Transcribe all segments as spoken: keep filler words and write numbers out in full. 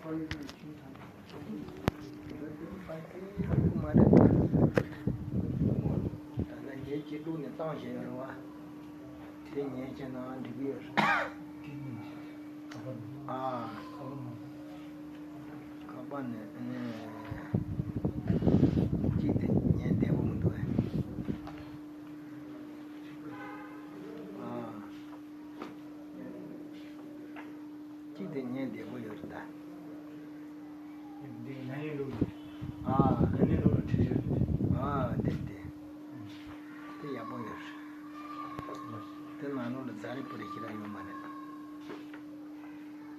ད་ལྟ་ངའི་སྐྱིད་སྡུག་ནས་བཏང་བཞིན་ཡོད་རེད་བ། དེ་ཉན་བྱས་ན་འགྲིག་གི་ཡོད་རེད། ཨ། ཁ་པར་ནས་ནས་གཅིག་དེ་ཉན་བདེ་པོ་མི་འདུག་ཨ། གཅིག་དེ་ཉན་བདེ་པོ་ཡོད་རེད་ད། འདི་ན་ནིང་ལོ། ཨ། ན་ནིང་ལོ་ལ་བྲིས་ཡོད་རེད། ཨ་དེ་དེ། དེ་ཡག་པོ་ཡོད་རེད། དེ་ནང་ལོགས་ལ་ཛ་རེ་པུ་རེ་ཞིག་ར་ཡོད་མ་རེད།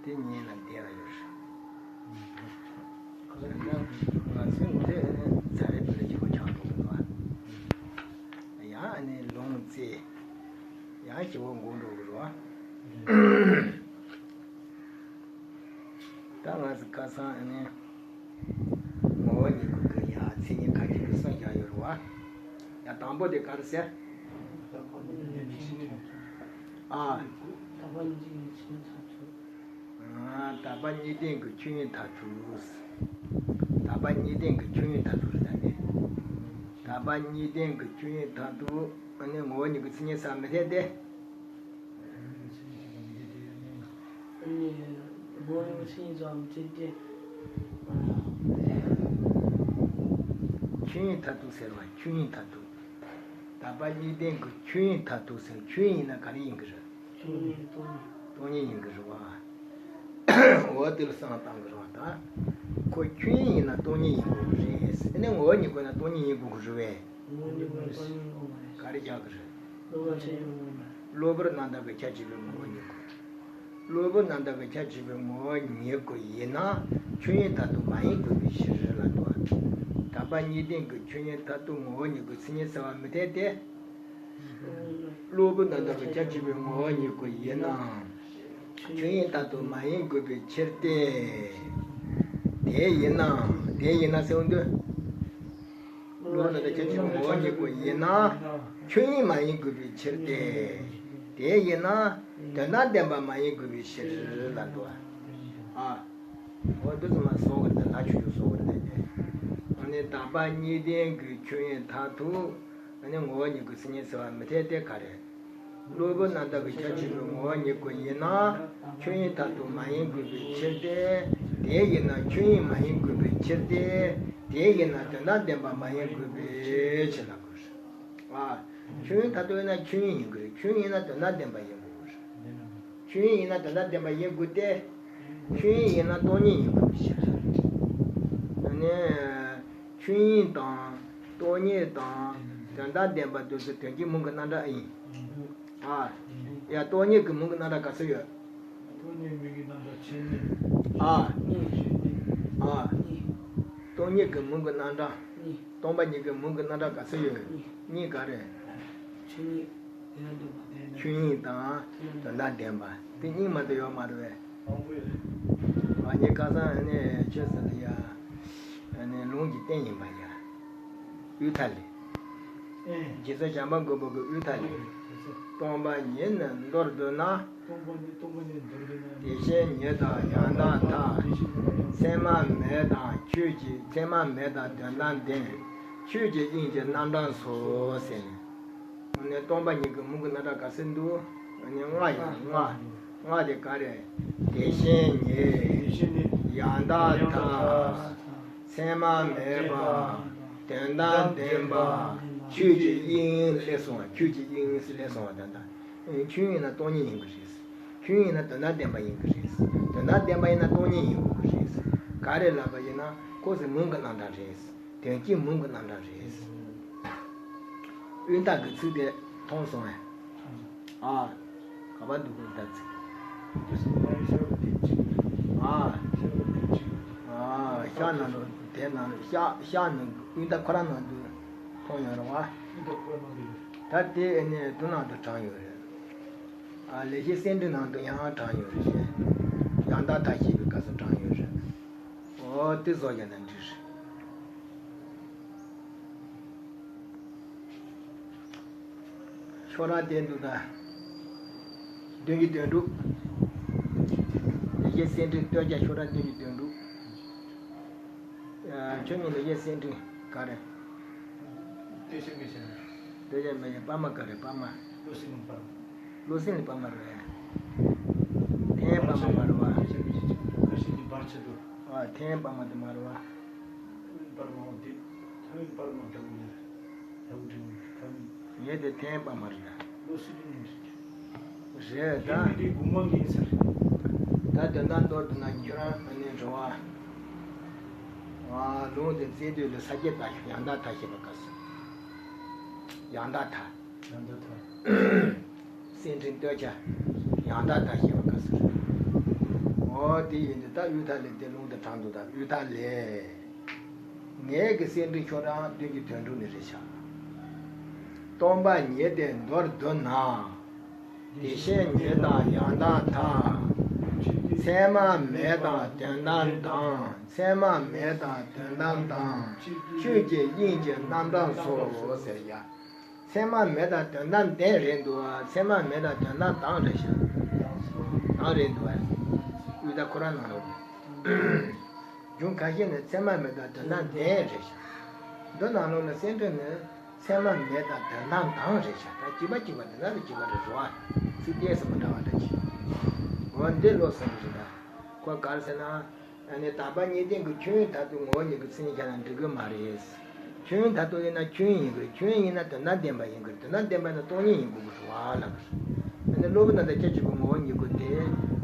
དེ་ཉན་ལ་བདེ་ར་ཡོད་རེད། ང་ཚོས་དེ་ཛ་རེ་པུ་རེ་ཞིག་གོ་ཆགས་འགྲོ་གི་འདུག་ཨ། ཡང་ཨ་ནི་ལུང་བཙལ། ཡང་ཞིག་བོ་འགོ་འགྲོ་གི་རེད་བ། ད་ང་ཚོ་ཁ་སང་ཨ་ནི་ངོ་བོ་ཉིད་སྐུལ་གྱི་ཡ་མཚན་ཉིད་ཁ་ཅིག་གི་གསུངས་བཞག་ཡོད་རེད་བ། ཡ་དང་པོ་དེ་ག་རེ་ཟེར། ཨ། དག་པ་གཉིས་ལྡན་གྱི་ཆོས་ཉིད་མཐར་ཐུག་དག་པ་གཉིས་ལྡན་གྱི་ཆོས་ཉིད་མཐར་ཐུག་དག་པ་གཉིས་ལྡན་གྱི་ཆོས་ཉིད་མཐར་ཐུག་རེད་ད་ནི། དག་པ་གཉིས་ལྡན་གྱི་ཆོས་ཉིད་མཐར་ཐུག་ཨ་ནི་ངོ་བོ་ཉིད་ཀྱི་མཚན་ཉིད་ཟེར་བ་མི་འཐད་དེ། ཨ་ནི་ངོ་བོ་ཉིད་ཀྱི་མཚན་ཉིད་ཟེར་བ་མི་འཐད་དེ། ཆོས་ཉིད་མཐར་ཐུག་ཟེར་བ་ཆོས་ཉིད་མཐར་ཐུག་དག་པ་གཉིས་ལྡན་གྱི་ཆོས་ཉིད་མཐར་ཐུག་ཟེར། ཆོས་ཉིད་ཡིན་ན་ག་རེ་ཡིན་གྱི་རེད། ཆོས་ཉིད་སྟོང་ཉིད། སྟོང་ཉིད་ཡིན་གྱི་རེད་བ། འོ་དེ་ལ་བསམ་བློ་བཏང་གི་རེད་བ་ད། ཁོ་ཆོས་ཉིད་ཡིན་ན་སྟོང་ཉིད་ཡིན་དགོས་ཀྱི་རེད། ཨ་ནི་ངོ་བོ་ཉིད་དགོས་ན་སྟོང་ཉིད་ཡིན་དགོས་ཀྱི་རེད་བས། ངོ་བོ་ཉིད་དགོས་ན་སྟོང་ཉིད་ཡིན་དགོས་མ་རེད། ག་རེ་རྒྱག་གི་རེད། གློ་བུར་ཆ་ཡིན་དགོས་མ་རེད། གློ་བུར་རྣམ་དག་གི་ཁྱད་ཆོས་པའི་ངོ་བོ་ཉིད་དགོས། གློ་བུར་རྣམ་དག་གི་ཁྱད་ཆོས་པའི་ངོ་བོ་ཉིད་དགོས་ཡིན་ན་ཆོས་ཉིད་མཐར་ཐུག་མ་ཡིན་དགོས་པའི་ཕྱིར་ལ་འདུག་དག་པ་གཉིས་ལྡན་གྱི་ཆོས་ཉིད་མཐར་ཐུག་ངོ་བོ་ཉིད་དགོས་མཚན་ཉིད་ཟེར་བ་མི་འཐད་དེ། གློ་བུར་རྣམ་དག་གི་ཁྱད་ཆོས་པའི་ངོ་བོ་ཉིད་དགོས་ཡིན་ནའང་། ཆོས་ཉིད་མཐར་ཐུག་མ་ཡིན་དགོས་པའི་ཕྱིར་ཏེ། དེ་ཡིན་ནའང་དེ་ཡིན་ན་ཟེར་འདོད། གློ་བུར་རྣམ་དག་ཁྱད་ཆོས་པའི་ངོ་བོ་ཉིད་དགོས་ཡིན་ནའང་ཆོས་ཉིད་མ་ཡིན་དགོས་པའི་ཕྱིར་ཏེ། དེ་ཡིན་ན་དོན་དམ་བདེན་པ་མ་ཡིན་དགོས་པའི་ཕྱིར་ལ་འདུག་ཨ། འོ་འདི་ཚོ་མ་བཟོ་བར་དུ་ལ་ཆུ་ཆུ་བཟོ་བར་དུ་ནས། ཨ་ནི་དག་པ་གཉིས་ལྡན་གྱི་ཆོས་ཉིད་མཐར་ཐུག་ཨ་ནི་ངོ་བོ་ཉིད་ཀྱི་མཚན་ཉིད་ཟེར་བ་མི་འཐད་དེ་ག་རེ། གློ་བུར་རྣམ་དག་གི་ཁྱད་ཆོས་པའི་ངོ་བོ་ཉིད་དགོས་ཡིན་ན། ཆོས་ཉིད་མཐར་ཐུག་མ་ཡིན་དགོས་པའི་ཕྱིར་ཏེ། དེ་ཡིན་ན་ཆོས་ཉིད་མ་ཡིན་དགོས་པའི་ཕྱིར་ཏེ། དེ་ཡིན་ན་དོན་དམ་བདེན་པ་མ་ཡིན་དགོས་པའི་ཕྱིར་ལ་དགོས། ཨ། ཆོས་ཉིད་མཐར་ཐུག་ཡིན་ན་ཆོས་ཉིད་ཡིན་དགོས་རེད། ཆོས་ཉིད་ཡིན་ན་དོན་དམ་བདེན་པ་ཡིན་དགོས་རེད། ཆོས་ཉིད་ཡིན་ན་དོན་དམ་བདེན་པ་ཡིན་དགོས་ཏེ། ཆོས་ཉིད་ཡིན་ན་སྟོང་ཉིད་ཡིན་དགོས་པའི་ཕྱིར། ཨ་ནི། ཆོས་ཉིད་དང་སྟོང་ཉིད་དང་དོན་དམ་བདེན་པ་དེ་ཚོ་དོན་གྱི་མིང་གི་རྣམ་གྲངས་ཨེ་ཡིན། ཨ། ཡ་སྟོང་ཉིད་ཀྱི་མིང་གི་རྣམ་གྲངས་ག་ཚོད་ཡོད། སྟོང་ཉིད་མིང་གི་རྣམ་གྲངས་ཆོས་ཉིད། ཨ། ཆོས་ཉིད། ཨ། སྟོང་ཉིད་ཀྱི་མིང་གི་རྣམ་གྲངས། སྟོང་པ་ཉིད་ཀྱི་མིང་གི་རྣམ་གྲངས་ག་ཚོད་ཡོད། གཉིས་ག་རེ། ཆོས་ཉིད། དོན་དམ་བདེན་པ། ཆོས་ཉིད་དང་དོན་དམ་བདེན་པ་དེ་གཉིས་མ་གཏོགས་ཡོད་མ་རེད་པས། ང་གཉིས་ཁ་སང་ནས་ཆོས་ཟེར་ལ་ཡ། ནས་ལུང་གི་རྟེན་ཡིན་པ་ཡ། དབུས་མཐའ་ལས། རྗེ་བཙུན་བྱམས་པ་མགོན་པོ་གི་དབུས་མཐའ་ལས། སྟོང་པ་ཉིད་ནི་མདོར་བསྡུ་ན། སྟོང་པ་ཉིད་སྟོང་པ་ཉིད་མདོར་བསྡུ་ན། དེ་བཞིན་ཉིད་དང་ཡང་དག་མཐའ། མཚན་མ་མེད་དང་ཆོས་ཀྱི་མཚན་མ་མེད་དང་དོན་དམ་བདེན། ཆོས་ཀྱི་དབྱིངས་ཀྱི་རྣམ་གྲངས་སོ་ཟེར་ནས། ནས་སྟོང་པ་ཉིད་ཀྱི་མིང་གི་རྣམ་གྲངས་ག་ཚོད་འདུག་ནས་ལྔ་ཡིན་ལྔ། ལྔ་དེ་ག་རེ། དེ་བཞིན་ཉིད། ཡང་དག་མཐའ། མཚན་མ་མེད་པ། དོན་དམ་བདེན་པ། ཆོས་ཀྱི་དབྱིངས་སླེབས་སོང་བ། ཆོས་ཀྱི་དབྱིངས་སུ་སླེབས་སོང་བ་དོན་དམ། ཆོས་ཡིན་ན་སྟོང་ཉིད་ཡིན་གྱི་རེད། ཆོས་ཡིན་ན་དོན་དམ་བདེན་པ་ཡིན་གྱི་རེད། དོན་དམ་བདེན་པ་ཡིན་ན་སྟོང་ཉིད་ཡིན་དགོས་ཀྱི་རེད། ག་རེ་ལབ་པ་ཡིན་ན་ཁོ་ཚོའི་མིང་གི་རྣམ་གྲངས་རེད། དོན་གྱི་མིང་གི་རྣམ་གྲངས་རེད། དབུས་མཐའ་གི་ཚིག་དེ་མཐོང་སོང་ངས། ཨ། ག་པར་འདུག་གི་ད་ཚིག་ཨ། ཨ། ཤག་ནང་དུ་དེ་ནང་ཤག་ཤག་ནང་དབུས་མཐའ་ཁོ་རང་ནང་དུ་མཐོང་ཡོད་རེད་བ། ད་དེ་ཨ་ནི་དུ་ནང་དུ་དྲངས་ཡོད་རེད། ཨ། ལེགས་བཤད་གསེར་ཕྲེང་ནང་དུ་ཡང་དྲངས་ཡོད་རེད། ཡང་དག་མཐའ་ཞེས་པའི་སྐབས་སུ་དྲངས་ཡོད་རེད། འོ་དེ་བཟོ་རྒྱུ་ན་འགྲིག་རེད། ཤོག་གྲངས་དེ་འདུག་ད། བདུན་གྱི་དོན་དྲུག་ལེགས་བཤད་གསེར་ཕྲེང་བསྟོད་རྒྱ་ཤོག་གྲངས་བདུན་གྱི་དོན་དྲུག་ཁྱོད་ཉིད་ལ་ཡེ་སེང་ཀྲིན་ག་རེ། ལྟོས་བཅས་མེད་ཅིང་། ལྟོས་བཅས་མེད་ཅིང་། པར་མ་ག་རེ། པར་མ། བློ་སེང་གི་པར་མ། བློ་སེང་གི་པར་མ་རེད། ཐན་པར་མ་མ་རེད་བ། ལྟོས་བཅས་མེད་ཅིང་། ཁ་ཤས་ཀྱིས་བར་ཆད་དུ། ཨ། ཐན་པར་མ་དེ་མ་རེད་བ། པར་མ་འོ་དེ། ཐན་པར་མ་འདྲ་བོ་ནི་རེད། ལྟོས་བཅས་མེད་ཅིང་། ངས་དེ་ཐན་པར་མ་རེད། བློ་སེང་ཀྲིན་ནི་རེད། རེད་ད། དེ་མི་དེ་དགོངས་པ་ངེས་ཟེར། ད་དོན་དག་མདོར་བསྡུ་ན་ཁྱོད་རང་ཨ་ནི་འགྲོ་བ། ཨ། ལུང་དེ་བཙལ་དུས་ལ་ས་བརྒྱད་དང་ཡང་དག་མཐའ་ཞེས་པ་ག་ཟེར། ཡང་དག་མཐའ། ཡང་དག་མཐའ། སེང་ཀྲིན་ལྟོས་བཅས་ཡང་དག་མཐའ་ཞེས་པ་ག་ཟེར། འོ་དེ་ཡིན་དུས་ད་དབུས་མཐའ་ལས་དེ་ལུང་དེ་དྲངས་འདུག་ད་དབུས་མཐའ་ལས། ངེད་ཀྱི་སེང་ཀྲིན་ཁྱོད་རང་དོན་གྱི་དོན་གྲུབ་ནི་རེད་ཤག་སྟོང་པ་ཉིད་དེ་མདོར་བསྡུ་ན། དེ་བཞིན་ཉིད་དང་ཡང་དག་མཐའ། མཚན་མ་མེད་དང་དོན་དམ་དང་། མཚན་མ་མེད་དང་དོན་དམ་དང་། ཆོས་ཀྱི་དབྱིངས་ཀྱི་རྣམ་གྲངས་སོ་ཟེར་ཡ། མཚན་མ་མེད་དང་དོན་དམ་ལྡན་རེད་འདུག་བ། མཚན་མ་མེད་དང་དོན་དམ་དང་རེད་ཤག་དང་རེད་འདུག་བ། དབུས་མཐའ་ཁོ་རང་ནང་ལོགས་ནས། གཞུང་ཁ་ཤས་ནས་མཚན་མ་མེད་དང་དོན་དམ་ལྡན་རེད་ཤག་འདི་ནང་ལོགས་ནས་སེང་ཀྲིན་ནི། མཚན་མ་མེད་དང་དོན་དམ་དང་རེད་ཤག་ད་གཅིག་པ་གཅིག་པ་དེ་ན་ལ་གཅིག་པ་རེད་རོ། ཨ། ཚིག་གཏད་སོང་མི་འདྲ་བ་འདྲ་ཅིག་འོ་འདི་ལོ་སོང་གི་རེད་ད། ཁོ་ག་རེ་ཟེར་ན། ཨ་ནི་དག་པ་གཉིས་ལྡན་གྱི་ཆོས་དབྱིངས་མཐར་ཐུག་ངོ་བོ་ཉིད་ཀྱི་མཚན་ཉིད་ཁྱེར་ན་འགྲིག་གི་མ་རེད། ཆོས་དབྱིངས་མཐར་ཐུག་ཡིན་ན་ཆོས་དབྱིངས་ཡིན་དགོས་རེད། ཆོས་དབྱིངས་ཡིན་ན་དོན་དམ་བདེན་པ་ཡིན་དགོས་རེད། དོན་དམ་བདེན་པ་ཡིན་ན་སྟོང་ཉིད་ཡིན་དགོས་ཀྱི་རེད་བ་ལབ་ཀྱི་རེད། ཨ་ནི་སློབ་དཔོན་རྣམ་དག་ཁྱད་ཆོས་ཀྱི་ངོ་བོ་ཉིད་སྐུ་དེ་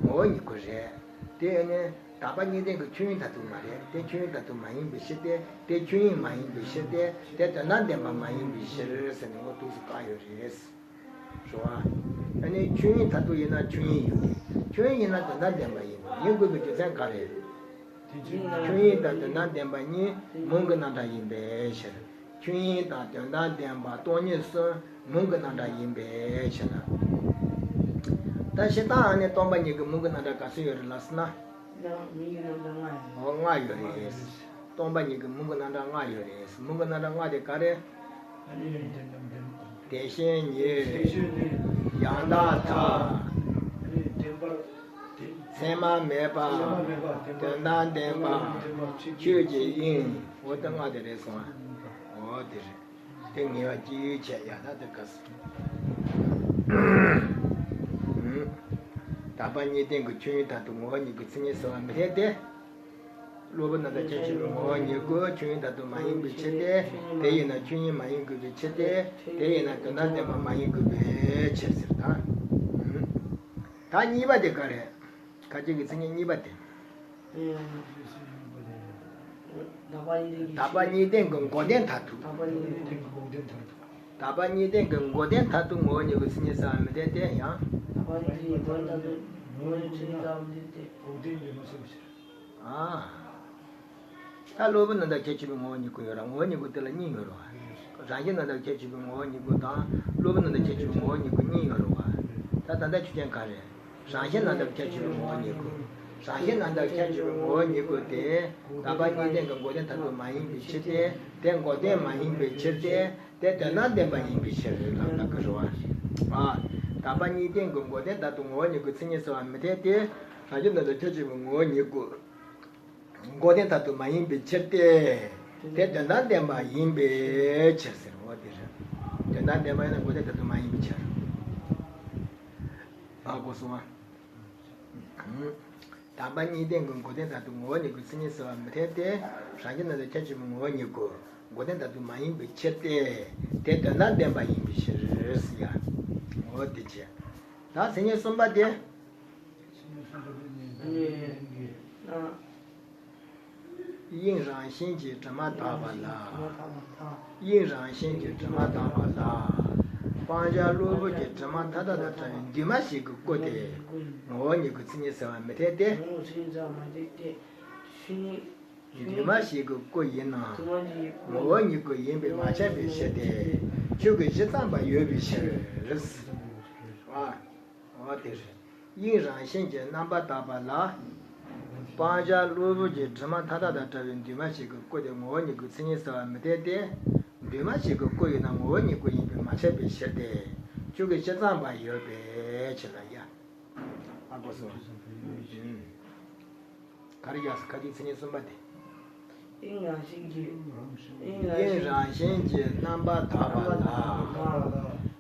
ངོ་བོ་ཉིད་སྐུ་རེད། དེ་ཨ་ནི། དག་པ་གཉིས་ལྡན་གྱི་ཆོས་དབྱིངས་མཐར་ཐུག་མ་རེད། དེ་ཆོས་དབྱིངས་མཐར་ཐུག་མ་ཡིན་པའི་ཕྱིར་ཏེ། དེ་ཆོས་དབྱིངས་མ་ཡིན་པའི་ཕྱིར་ཏེ། དེ་དོན་དམ་བདེན་པ་མ་ཡིན་པའི་ཕྱིར་ཟེར་ནས་འོ་འདུག་སེ་བཀག་ཡོད་རེད། རེད་བ། ཨ་ནི་ཆོས་དབྱིངས་མཐར་ཐུག་ཡིན་ན་ཆོས་དབྱིངས་ཡིན་དགོས། ཆོས་དབྱིངས་ཡིན་ན་དོན་དམ་བདེན་པ་ཡིན་དགོས། ཡིན་དགོས་པའི་རྒྱུ་མཚན་ག་རེ་རེད། ཆོས་དབྱིངས་དང་དོན་དམ་བདེན་པ་གཉིས་མུན་གྱི་རྣམ་གྲངས་ཡིན་པའི་ཕྱིར། ཆོས་དབྱིངས་དང་དོན་དམ་བདེན་པ་སྟོང་ཉིད་གསུམ་མུན་གྱི་རྣམ་གྲངས་ཡིན་པའི་ཕྱིར་ན། ད་སྤྱིར་བཏང་ཨ་ནི་སྟོང་པ་ཉིད་ཀྱི་མུན་གྱི་རྣམ་གྲངས་ག་ཚོད་ཡོད་རེད་ལབ་ཟེར་ན། ཡང་མུན་གྱི་རྣམ་གྲངས་ལྔ་ཡོད། འོ་ལྔ་ཡོད་རེད། སྟོང་པ་ཉིད་ཀྱི་མུན་གྱི་རྣམ་གྲངས་ལྔ་ཡོད་རེད། མུན་གྱི་རྣམ་གྲངས་ལྔ་དེ་ག་རེ། དེ་བཞིན་ཉིད། ཡང་དག་མཐའ། མཚན་མ་མེད་པ། དོན་དམ་བདེན་པ། ཆོས་ཀྱི་དབྱིངས། འོ་དེ་ལྔ་དེ་རེད་སོང་ཨ། འོ་དེ་རེད། དེ་ངེས་པ་ཅི་ཡོད་བྱས་ཡང་དག་དེ་ག་ཟེར། དག་པ་གཉིས་ལྡན་གྱི་ཆོས་དབྱིངས་མཐར་ཐུག་ངོ་བོ་ཉིད་ཀྱི་མཚན་ཉིད་གསལ་བ་མི་འཐད་དེ། སློབ་དཔོན་རྣམ་དག་ཁྱད་ཆོས་ཀྱི་ངོ་བོ་ཉིད་སྐུ་ཆོས་དབྱིངས་མཐར་ཐུག་མ་ཡིན་པའི་ཕྱིར་ཏེ། དེ་ཡིན་ན་ཆོས་དབྱིངས་མ་ཡིན་དགོས་པའི་ཕྱིར་ཏེ། དེ་ཡིན་ན་དོན་དམ་བདེན་པ་མ་ཡིན་དགོས་པའི་ཕྱིར་ཟེར་ད། ད་གཉིས་པ་དེ་ག་རེད། ཁ་ཅིག་གི་མཚན་ཉིད་གཉིས་པ་དེ། དག་པ་གཉིས་ལྡན་གྱི་འགོག་བདེན་མཐར་ཐུག་དག་པ་གཉིས་ལྡན་གྱི་འགོག་བདེན་མཐར་ཐུག་དག་པ་གཉིས་ལྡན་གྱི་འགོག་བདེན་མཐར་ཐུག་ངོ་བོ་ཉིད་ཀྱི་མཚན་ཉིད་གསལ་བ་མི་འཐད་དེ་ཡང་། དག་པ་གཉིས་ལྡན་གྱི་འགོག་བདེན་མཐར་ཐུག་ངོ་བོ་ཉིད་ཀྱི་མཚན་ཉིད་གསལ་བ་མི་འཐད་དེ། འགོག་བདེན་ཡོད་མ་ཚུལ་ཕྱིར། ཨ། ད་སློབ་དཔོན་རྣམ་དག་ཁྱད་ཆོས་ཀྱི་ངོ་བོ་ཉིད་སྐུ་ཡོད་ར། ངོ་བོ་ཉིད་སྐུ་དེ་ལ་གཉིས་ཡོད་ར། རང་བཞིན་རྣམ་དག་ཁྱད་ཆོས་ཀྱི་ངོ་བོ་ཉིད་སྐུ་དང་། སློབ་དཔོན་རྣམ་དག་ཁྱད་ཆོས་ཀྱི་ངོ་བོ་ཉིད་སྐུ་གཉིས་ཡོད་ར་བ། ད་ད་ལྟ་ཆོས་ཅན་ག་རེ། རང་བཞིན་རྣམ་དག་ཁྱད་ཆོས་ཀྱི་ངོ་བོ་ཉིད་སྐུ། རང་བཞིན་རྣམ་དག་ཁྱད་ཆོས་ཀྱི་ངོ་བོ་ཉིད་སྐུ་དེ། དག་པ་གཉིས་ལྡན་གྱི་འགོག་བདེན་མཐར་ཐུག་མ་ཡིན་པའི་ཕྱིར་ཏེ། དེ་འགོག་བདེན་མ་ཡིན་པའི་ཕྱིར་ཏེ། དེ་དོན་དམ་བདེན་པ་ཡིན་པའི་ཕྱིར་ལབ་ན་ག་རེ་བ། ཨ། དག་པ་གཉིས་ལྡན་གྱི་འགོག་བདེན་མཐར་ཐུག་ངོ་བོ་ཉིད་སྐུའི་མཚན་ཉིད་གསལ་བ་མི་འཐད་དེ། རང་བཞིན་རྣམ་དག་ཁྱད་ཆོས་ཀྱི་ངོ་བོ་ཉིད་སྐུ། འགོག་བདེན་མཐར་ཐུག་མ་ཡིན་པའི་ཕྱིར་ཏེ། དེ་དོན་དམ་བདེན་པ་ཡིན་པའི་ཕྱིར་ཟེར་བ་དེ་རེད། དོན་དམ་བདེན་པ་ཡིན་ན་འགོག་བདེན་མཐར་ཐུག་མ་ཡིན་པའི་ཕྱིར། ཨ་གོ་སོང་ཨ། དག་པ་གཉིས་ལྡན་གྱི་འགོག་བདེན་མཐར་ཐུག་ངོ་བོ་ཉིད་སྐུའི་མཚན་ཉིད་གསལ་བ་མི་འཐད་དེ། རང་བཞིན་རྣམ་དག་ཁྱད་ཆོས་ཀྱི་ངོ་བོ་ཉིད་སྐུ། འགོག་བདེན་མཐར་ཐུག་མ་ཡིན་པའི་ཕྱིར་ཏེ། དེ་དོན་དམ་བདེན་པ་ཡིན་པའི་ཕྱིར་ཟེར་ཡ། འོ་དེ་བྱས། ད་མཚན་ཉིད་གསུམ་པ་དེ། དབྱིངས་རང་བཞིན་གྱིས་དྲི་མ་དག་པ་ལ། དབྱིངས་རང་བཞིན་གྱིས་དྲི་མ་དག་པ་ལ། སྤང་བྱ་གློ་བུར་གྱི་དྲི་མ་མཐའ་དག་དང་བྲལ་བའི་འདུས་མ་བྱས་ཀྱི་སྐུ་དེ། ངོ་བོ་ཉིད་སྐུའི་མཚན་ཉིད་གསལ་བ་མི་འཐད་དེ། འདུས་མ་བྱས་ཀྱི་སྐུ་ཡིན་ན། ངོ་བོ་ཉིད་སྐུ་ཡིན་པས་མ་ཁྱབ་པའི་ཕྱིར་ཏེ། ཆོས་ཀྱི་སྤྱི་གཙང་པ་ཡོད་པའི་ཕྱིར། ཨ། འོ་དེ་རེད། དབྱིངས་རང་བཞིན་གྱིས་རྣམ་པར་དག་པ་ལ། སྤང་བྱ་གློ་བུར་གྱི་དྲི་མ་མཐའ་དག་དང་བྲལ་བའི་འདུས་མ་བྱས་ཀྱི་སྐུ་དེ་ངོ་བོ་ཉིད་སྐུའི་མཚན་ཉིད་གསལ་བ་མི་འཐད་དེ། འདུས་མ་བྱས་ཀྱི་སྐུ་ཡིན་ན་ངོ་བོ་ཉིད་སྐུ་ཡིན་པས་མ་ཁྱབ་པའི་ཕྱིར་ཏེ། ཆོས་ཀྱི་སྤྱི་གཙང་པ་ཡོད་པའི་ཕྱིར་ལ་ཡ། ཨ་གོ་སོང་། ག་རེ་ཡག་སོ་ཁ་ཅིག་མཚན་ཉིད་གསུམ་པ་དེ། དབྱིངས་རང་བཞིན་གྱིས་དབྱིངས་རང་བཞིན་གྱིས་རྣམ་པར་དག་པ་ལ།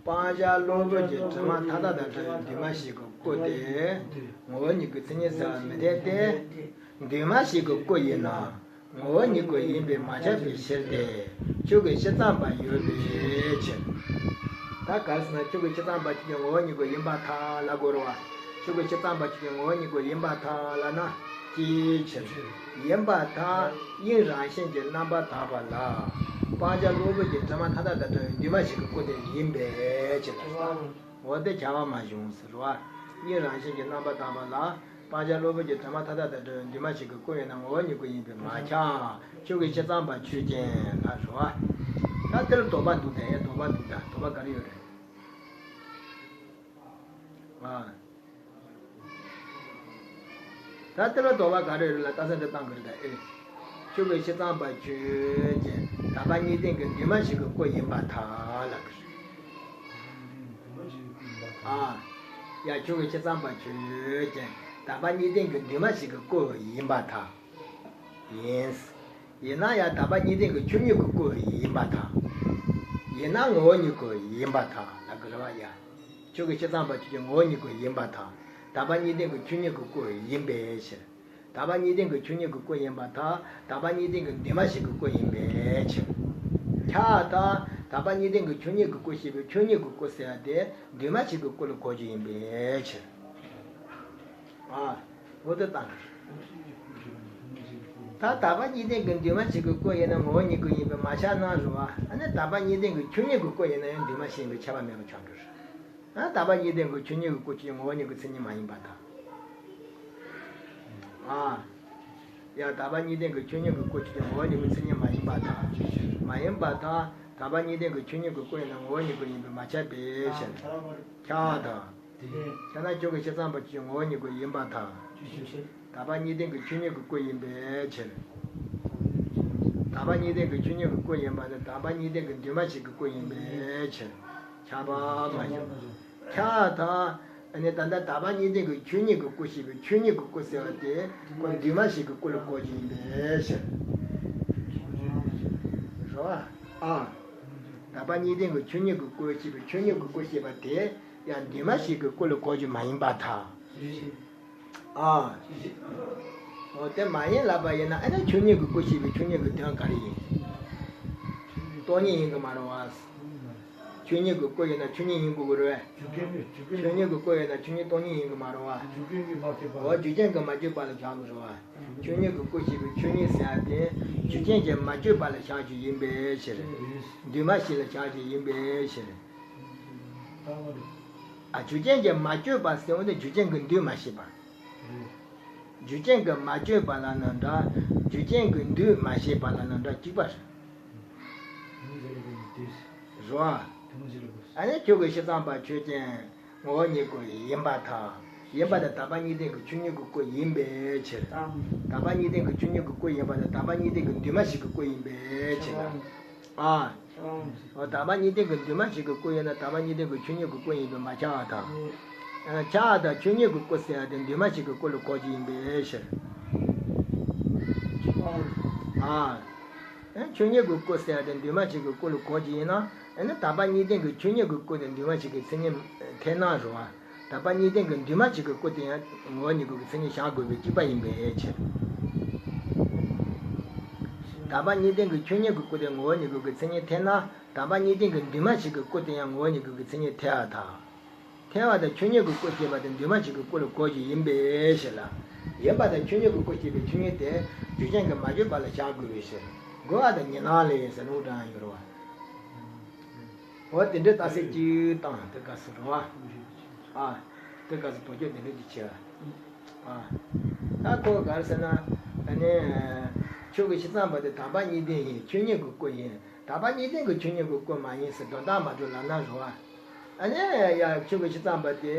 སྤང་བྱ་གློ་བུར་གྱི་དྲི་མ་མཐའ་དག་དང་བྲལ་བའི་འདུས་མ་བྱས་ཀྱི་སྐུ་དེ་ངོ་བོ་ཉིད་ཀྱི་མཚན་ཉིད་ཟེར་བ་མི་འཐད་དེ། འདུས་མ་བྱས་ཀྱི་སྐུ་ཡིན་ན་ངོ་བོ་ཉིད་ཀྱི་ཡིན་པས་མ་ཁྱབ་པའི་ཕྱིར་ཏེ། ཆོས་ཀྱི་སྤྱི་ཙམ་པ་ཡོད་པའི་ཕྱིར། ད་ག་རེ་ཟེར་ན་ཆོས་ཀྱི་སྤྱི་ཙམ་པ་གཅིག་གི་ངོ་བོ་ཉིད་ཀྱི་ཡིན་པར་ཐལ་ལབ་དགོས་རེད་བ། ཆོས་ཀྱི་སྤྱི་ཙམ་པ་གཅིག་གི་ངོ་བོ་ཉིད་ཀྱི་ཡིན་པར་ཐལ་ལབ་ན་ཅིའི་ཕྱིར། ཡིན་པར་ཐལ། དབྱིངས་རང་བཞིན་གྱིས་རྣམ་པར་དག་པ་ལ། སྤང་བྱ་གློ་བུར་གྱི་དྲི་མ་མཐའ་དག་དང་བྲལ་བའི་འདུས་མ་བྱས་ཀྱི་སྐུ་དེ་ཡིན་པའི་ཕྱིར། འོ་དེ་ཁྱབ་པ་མ་བྱུང་ཟེར་བ། དབྱིངས་རང་བཞིན་གྱིས་རྣམ་པར་དག་པ་ལ། སྤང་བྱ་གློ་བུར་གྱི་དྲི་མ་མཐའ་དག་དང་བྲལ་བའི་འདུས་མ་བྱས་ཀྱི་སྐུ་ཡིན་ན་ངོ་བོ་ཉིད་ཀྱི་ཡིན་པས་མ་ཁྱབ། ཆོས་ཀྱི་སྤྱི་ཙམ་པ་ཆོས་ཅན་ལ་ཟེར་བ། ད་དེ་ལ་དོགས་པ་འདུག་ད་ཡ་དོགས་པ་འདུག་ད་དོགས་པ་ག་རེ་ཡོད་རེད། ཨ། ད་དེ་ལ་དོགས་པ་ག་རེ་ཡོད་རེད་ལ་ལྟ་ས་འདི་བཏང་གི་རེད་ད་ཨེ། ཆོས་ཀྱི་སྤྱི་ཙམ་པ་ཆོས་ཅན། དག་པ་གཉིས་ལྡན་གྱི་འདུས་མ་བྱས་ཀྱི་སྐུ་ཡིན་པར་ཐལ་ལབ་ཀྱི་རེད། ཨ། ཡ་ཆོས་ཀྱི་སྤྱི་ཙམ་པ་ཆོས་ཅན། དག་པ་གཉིས་ལྡན་གྱི་འདུས་མ་བྱས་ཀྱི་སྐུ་ཡིན་པར་ཐལ། ཡིན། ཡིན་ན་ཡང་དག་པ་གཉིས་ལྡན་གྱི་ཆོས་ཉིད་ཀྱི་སྐུ་ཡིན་པར་ཐལ། ཡིན་ན་ངོ་བོ་ཉིད་ཀྱི་ཡིན་པར་ཐལ་ལབ་ཀྱི་རེད་བ་ཡ། ཆོས་ཀྱི་སྤྱི་ཙམ་པ་ཆོས་ཅན་ངོ་བོ་ཉིད་ཀྱི་ཡིན་པར་ཐལ། དག་པ་གཉིས་ལྡན་གྱི་ཆོས་ཉིད་ཀྱི་སྐུ་ཡིན་པའི་ཕྱིར། དག་པ་གཉིས་ལྡན་གྱི་ཆོས་ཉིད་ཀྱི་སྐུ་ཡིན་པར་ཐལ། དག་པ་གཉིས་ལྡན་གྱི་འདུས་མ་བྱས་ཀྱི་སྐུ་ཡིན་པའི་ཕྱིར། ཁྱབ་པར་ཐལ། དག་པ་གཉིས་ལྡན་གྱི་ཆོས་ཉིད་ཀྱི་སྐུ་ཞེས་པའི་ཆོས་ཉིད་ཀྱི་སྐུ་ཟེར་བ་དེ་འདུས་མ་བྱས་ཀྱི་སྐུ་ལ་གོ་རྒྱུ་ཡིན་པའི་ཕྱིར། ཨ། འོ་དེ་དང་། ད་དག་པ་གཉིས་ལྡན་གྱི་འདུས་མ་བྱས་ཀྱི་སྐུ་ཡིན་ན་ངོ་བོ་ཉིད་ཀྱི་ཡིན་པས་མ་ཁྱབ་ན་རུང་བ། ཨ་ནི་དག་པ་གཉིས་ལྡན་གྱི་ཆོས་ཉིད་ཀྱི་སྐུ་ཡིན་ན་ཡང་འདུས་མ་བྱས་ཡིན་པས་ཁྱབ་པ་མེད་པ་ཆགས་འགྲོ། ཨ། དག་པ་གཉིས་ལྡན་གྱི་ཆོས་ཉིད་ཀྱི་སྐུ་ཆོས་ཅན་ངོ་བོ་ཉིད་ཀྱི་མཚན་ཉིད་མ་ཡིན་པར་ཐལ། ཨ། ཡང་དག་པ་གཉིས་ལྡན་གྱི་ཆོས་ཉིད་ཀྱི་སྐུ་ཆོས་ཅན་ངོ་བོ་ཉིད་ཀྱི་མཚན་ཉིད་མ་ཡིན་པར་ཐལ། མ་ཡིན་པར་ཐལ། དག་པ་གཉིས་ལྡན་གྱི་ཆོས་ཉིད་ཀྱི་སྐུ་ཡིན་ན་ངོ་བོ་ཉིད་ཀྱི་ཡིན་པས་མ་ཁྱབ་པའི་ཕྱིར། ཁྱབ་པར་ཐལ། དེ་ལྟར་ན་ཆོས་ཀྱི་སྤྱི་ཙམ་པ་ཆོས་ཅན་ངོ་བོ་ཉིད་ཀྱི་ཡིན་པར་ཐལ། དག་པ་གཉིས་ལྡན་གྱི་ཆོས་ཉིད་ཀྱི་སྐུ་ཡིན་པའི་ཕྱིར། དག་པ་གཉིས་ལྡན་གྱི་ཆོས་ཉིད་ཀྱི་སྐུ་ཡིན་པ་ནི་དག་པ་གཉིས་ལྡན་གྱི་འདུས་མ་བྱས་ཀྱི་སྐུ་ཡིན་པའི་ཕྱིར། ཁྱབ་པ་མ་བྱུང་། ཁྱབ་པར་ཐལ། ཨ་ནི་ད་ལྟ་དག་པ་གཉིས་ལྡན་གྱི་ཆོས་ཉིད་ཀྱི་སྐུ་ཞེས་པའི་ཆོས་ཉིད་ཀྱི་སྐུ་ཟེར་བ་དེ་སྐུ་འདུས་མ་བྱས་ཀྱི་སྐུ་ལ་གོ་རྒྱུ་ཡིན་པའི་ཕྱིར། རེད་བ། ཨ། དག་པ་གཉིས་ལྡན་གྱི་ཆོས་ཉིད་ཀྱི་སྐུ་ཞེས་པའི་ཆོས་ཉིད་ཀྱི་སྐུ་ཞེས་པ་དེ་ཡང་འདུས་མ་བྱས་ཀྱི་སྐུ་ལ་གོ་རྒྱུ་མ་ཡིན་པར་ཐལ། ཨ། འོ་དེ་མ་ཡིན་ལབ་པ་ཡིན་ན་ཨ་ནི་ཆོས་ཉིད་ཀྱི་སྐུ་ཞེས་པའི་ཆོས་ཉིད་ཀྱི་དོན་ག་རེ་ཡིན། སྟོང་ཉིད་ཡིན་གྱི་མ་རེད་བ། ཆོས་ཉིད་ཀྱི་སྐུ་ཡིན་ན་ཆོས་ཉིད་ཡིན་དགོས་ཀྱི་རེད་བས། ཆོས་ཉིད་ཀྱི་སྐུ་ཡིན་ན་ཆོས་ཉིད་སྟོང་ཉིད་ཡིན་གྱི་མ་རེད་བ། འོ་རྒྱུ་རྐྱེན་གྱིས་མ་བསྐྱོད་པ་ལ་བཞག་དགོས་རེད་བ། ཆོས་ཉིད་ཀྱི་སྐུ་ཞེས་པའི་ཆོས་ཉིད་ཟེར་ཡ་དེ་རྒྱུ་རྐྱེན་གྱིས་མ་བསྐྱོད་པ་ལ་བཞག་རྒྱུ་ཡིན་པའི་ཕྱིར། འདུས་མ་བྱས་ལ་བཞག་རྒྱུ་ཡིན་པའི་ཕྱིར། ཨ། རྒྱུ་རྐྱེན་གྱིས་མ་བསྐྱོད་པ་ཟེར་བ་ནི་རྒྱུ་རྐྱེན་གྱིས་འདུས་མ་བྱས་པ། རྒྱུ་རྐྱེན་གྱིས་མ་བསྐྱོད་པ་ལབ་ན་འདྲ། རྒྱུ་རྐྱེན་གྱིས་འདུས་མ་བྱས་པ་ལབ་ན་འདྲ་གཅིག་པ་རེད། རེད་བ། ཨ་ནི་ཆོས་ཀྱི་སྤྱི་ཙམ་པ་ཆོས་ཅན། ངོ་བོ་ཉིད་ཀྱི་ཡིན་པར་ཐལ། ཡིན་པ་དེ་དག་པ་གཉིས་ལྡན་གྱི་ཆོས་ཉིད་ཀྱི་སྐུ་ཡིན་པའི་ཕྱིར། དག་པ་གཉིས་ལྡན་གྱི་ཆོས་ཉིད་ཀྱི་སྐུ་ཡིན་པ་དེ་དག་པ་གཉིས་ལྡན་གྱི་འདུས་མ་བྱས་ཀྱི་སྐུ་ཡིན་པའི་ཕྱིར། ཨ། འོ་དག་པ་གཉིས་ལྡན་གྱི་འདུས་མ་བྱས་ཀྱི་སྐུ་ཡིན་ན་དག་པ་གཉིས་ལྡན་གྱི་ཆོས་ཉིད་ཀྱི་སྐུ་ཡིན་པས་མ་ཁྱབ་པར་ཐལ། ཨ། ཁྱབ་པར་ཐལ། ཆོས་ཉིད་ཀྱི་སྐུ་ཟེར་བ་དེ་འདུས་མ་བྱས་ཀྱི་སྐུ་ལ་གོ་རྒྱུ་ཡིན་པའི་ཕྱིར། ཨ། ཨ། ཆོས་ཉིད་ཀྱི་སྐུ་ཟེར་བ་དེ་འདུས་མ་བྱས་ཀྱི་སྐུ་ལ་གོ་རྒྱུ་ཡིན་ན། ཨ་ནི་དག་པ་གཉིས་ལྡན་གྱི་ཆོས་ཉིད་ཀྱི་སྐུ་དེ་འདུས་མ་བྱས་ཀྱི་མཚན་ཉིད་འཐད་ན་རུང་བ། དག་པ་གཉིས་ལྡན་གྱི་འདུས་མ་བྱས་ཀྱི་སྐུ་དེ་ཡང་ངོ་བོ་ཉིད་ཀྱི་མཚན་ཉིད་བཞག་དགོས་པའི་གཅིག་པ་ཡིན་པའི་ཕྱིར། དག་པ་གཉིས་ལྡན་གྱི་ཆོས་ཉིད་ཀྱི་སྐུ་དེ་ངོ་བོ་ཉིད་ཀྱི་མཚན་ཉིད་འཐད་ན། དག་པ་གཉིས་ལྡན་གྱི་འདུས་མ་བྱས་ཀྱི་སྐུ་དེ་ཡང་ངོ་བོ་ཉིད་ཀྱི་མཚན་ཉིད་འཐད་པར་ཐལ། འཐད་པ་དང་ཆོས་ཉིད་ཀྱི་སྐུ་ཞེས་པ་དེ་འདུས་མ་བྱས་ཀྱི་སྐུ་ལ་གོ་རྒྱུ་ཡིན་པའི་ཕྱིར་ལ། ཡིན་པ་དང་ཆོས་ཉིད་ཀྱི་སྐུ་ཞེས་པའི་ཆོས་ཉིད་དེ་རྒྱུ་རྐྱེན་གྱིས་མ་བསྐྱོད་པ་ལ་བཞག་དགོས་པའི་ཕྱིར། དགོས་པ་དང་ཉེར་ལེན་ལས་ཟེར་ལུང་དྲངས་ཡོད་རེད་བ། འོ་དེ་འདྲའི་རྟགས་གསལ་གཅིག་དང་དེ་སྐབས་སུ་རེད་བ། ཨ། དེ་སྐབས་སུ་དོགས་གཅོད་དེ་འདྲ་ཅིག་བྱས། ཨ། ད་ཁོ་ག་རེ་ཟེར་ན། ཨ་ནི། ཆོས་ཀྱི་སྤྱི་ཙམ་པ་དེ་དག་པ་གཉིས་ལྡན་ཡིན། ཆོས་ཉིད་ཀྱི་སྐུ་ཡིན། དག་པ་གཉིས་ལྡན་གྱི་ཆོས་ཉིད་ཀྱི་སྐུ་མ་ཡིན་ཟེར་དོན་དག་མ་གྲུབ་ལབ་ན་རུང་བ། ཨ་ནི་ཡ་ཆོས་ཀྱི་སྤྱི་ཙམ་པ་དེ།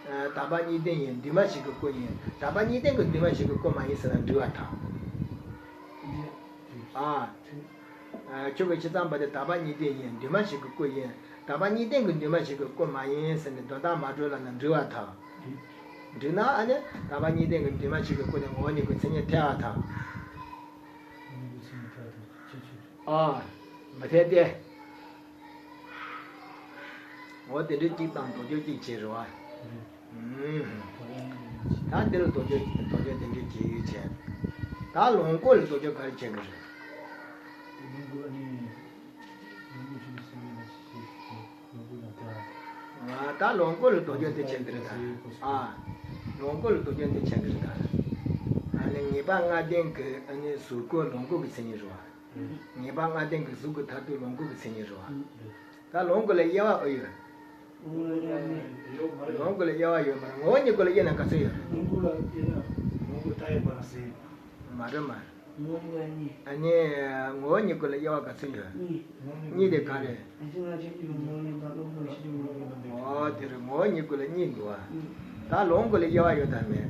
ཨ། དག་པ་གཉིས་ལྡན་ཡིན། འདུས་མ་བྱས་ཀྱི་སྐུ་ཡིན། དག་པ་གཉིས་ལྡན་གྱི་འདུས་མ་བྱས་ཀྱི་སྐུ་མ་ཡིན་ཟེར་ན་འགྲིག་པར་ཐལ། ཨ། ཨ། ཆོས་ཀྱི་སྤྱི་ཙམ་པ་དེ་དག་པ་གཉིས་ལྡན་ཡིན། འདུས་མ་བྱས་ཀྱི་སྐུ་ཡིན། དག་པ་གཉིས་ལྡན་གྱི་འདུས་མ་བྱས་ཀྱི་སྐུ་མ་ཡིན་ཟེར་ནས་དོན་དག་མ་གྲུབ་ལབ་ན་འགྲིག་པར་ཐལ། འགྲིག་ན་ཨ་ནི་དག་པ་གཉིས་ལྡན་གྱི་འདུས་མ་བྱས་ཀྱི་སྐུ་དེ་ངོ་བོ་ཉིད་ཀྱི་མཚན་ཉིད་འཐད་པར་ཐལ། ཨ། མི་འཐད་དེ། འོ་དེ་འདྲའི་གཅིག་དང་དོགས་གཅོད་གཅིག་བྱས་རེད་བ། ཨུམ། ད་འདི་ལ་དོགས་གཅོད་དོགས་གཅོད་དེ་འདྲའི་བྱེད་ཡུལ་བྱས། ད་ལོངས་སྐུ་ལ་དོགས་གཅོད་ག་རེ་བྱེད་དགོས་རེད། ལོངས་སྐུ་ཨ་ནི། ལོངས་སྐུ་ཆུང་སེམས་ལ་ཞིག་ལོངས་སྐུ་ལ་ད། ད་ལོངས་སྐུ་ལ་དོགས་གཅོད་དེ་བྱེད་ཀྱི་རེད་ད། ཨ། ལོངས་སྐུ་ལ་དོགས་གཅོད་དེ་བྱེད་ཀྱི་རེད་ད། ཨ་ནི་ངེས་པ་ལྔ་ལྡན་གྱི་ཨ་ནི་གཟུགས་སྐུ་ལོངས་སྐུ་གི་མཚན་ཉིད་རེད་བ། ངེས་པ་ལྔ་ལྡན་གྱི་གཟུགས་ཀྱི་མཐར་ཐུག་ལོངས་སྐུ་གི་མཚན་ཉིད་རེད་བ། ད་ལོངས་སྐུ་ལ་དབྱེ་བ་ཨེ་ཡོད། ལོངས་སྐུ་ལ་དབྱེ་བ་ཡོད་མ་རེད། ངོ་བོ་ཉིད་སྐུ་ལ་དབྱེ་ན་ག་ཚོད་ཡོད་རེད། ལོངས་སྐུ་ལ་དབྱེ་ན་ལོངས་སྐུ་མཐའ་ཡས་པ་ཟེར། མ་རེད་མ་རེད། ངོ་བོ་ཉིད་སྐུ་ལ་དབྱེ། ཨ་ནི་ངོ་བོ་ཉིད་སྐུ་ལ་དབྱེ་བ་ག་ཚོད་ཡོད། གཉིས། གཉིས་དེ་ག་རེ། ཨ་ཅེ་ང་ཅེ་གཉིས་ལ་ངོ་བོ་ཉིད་དང་ལོངས་སྐུ་ལ་ཤེས་རྒྱུ་ངོ་བོ་ཉིད་དང་། ཨོ་དེ་རེད། ངོ་བོ་ཉིད་སྐུ་ལ་གཉིས་འདུག་བ། ད་ལོངས་སྐུ་ལ་དབྱེ་བ་ཡོད་དམ་མེད།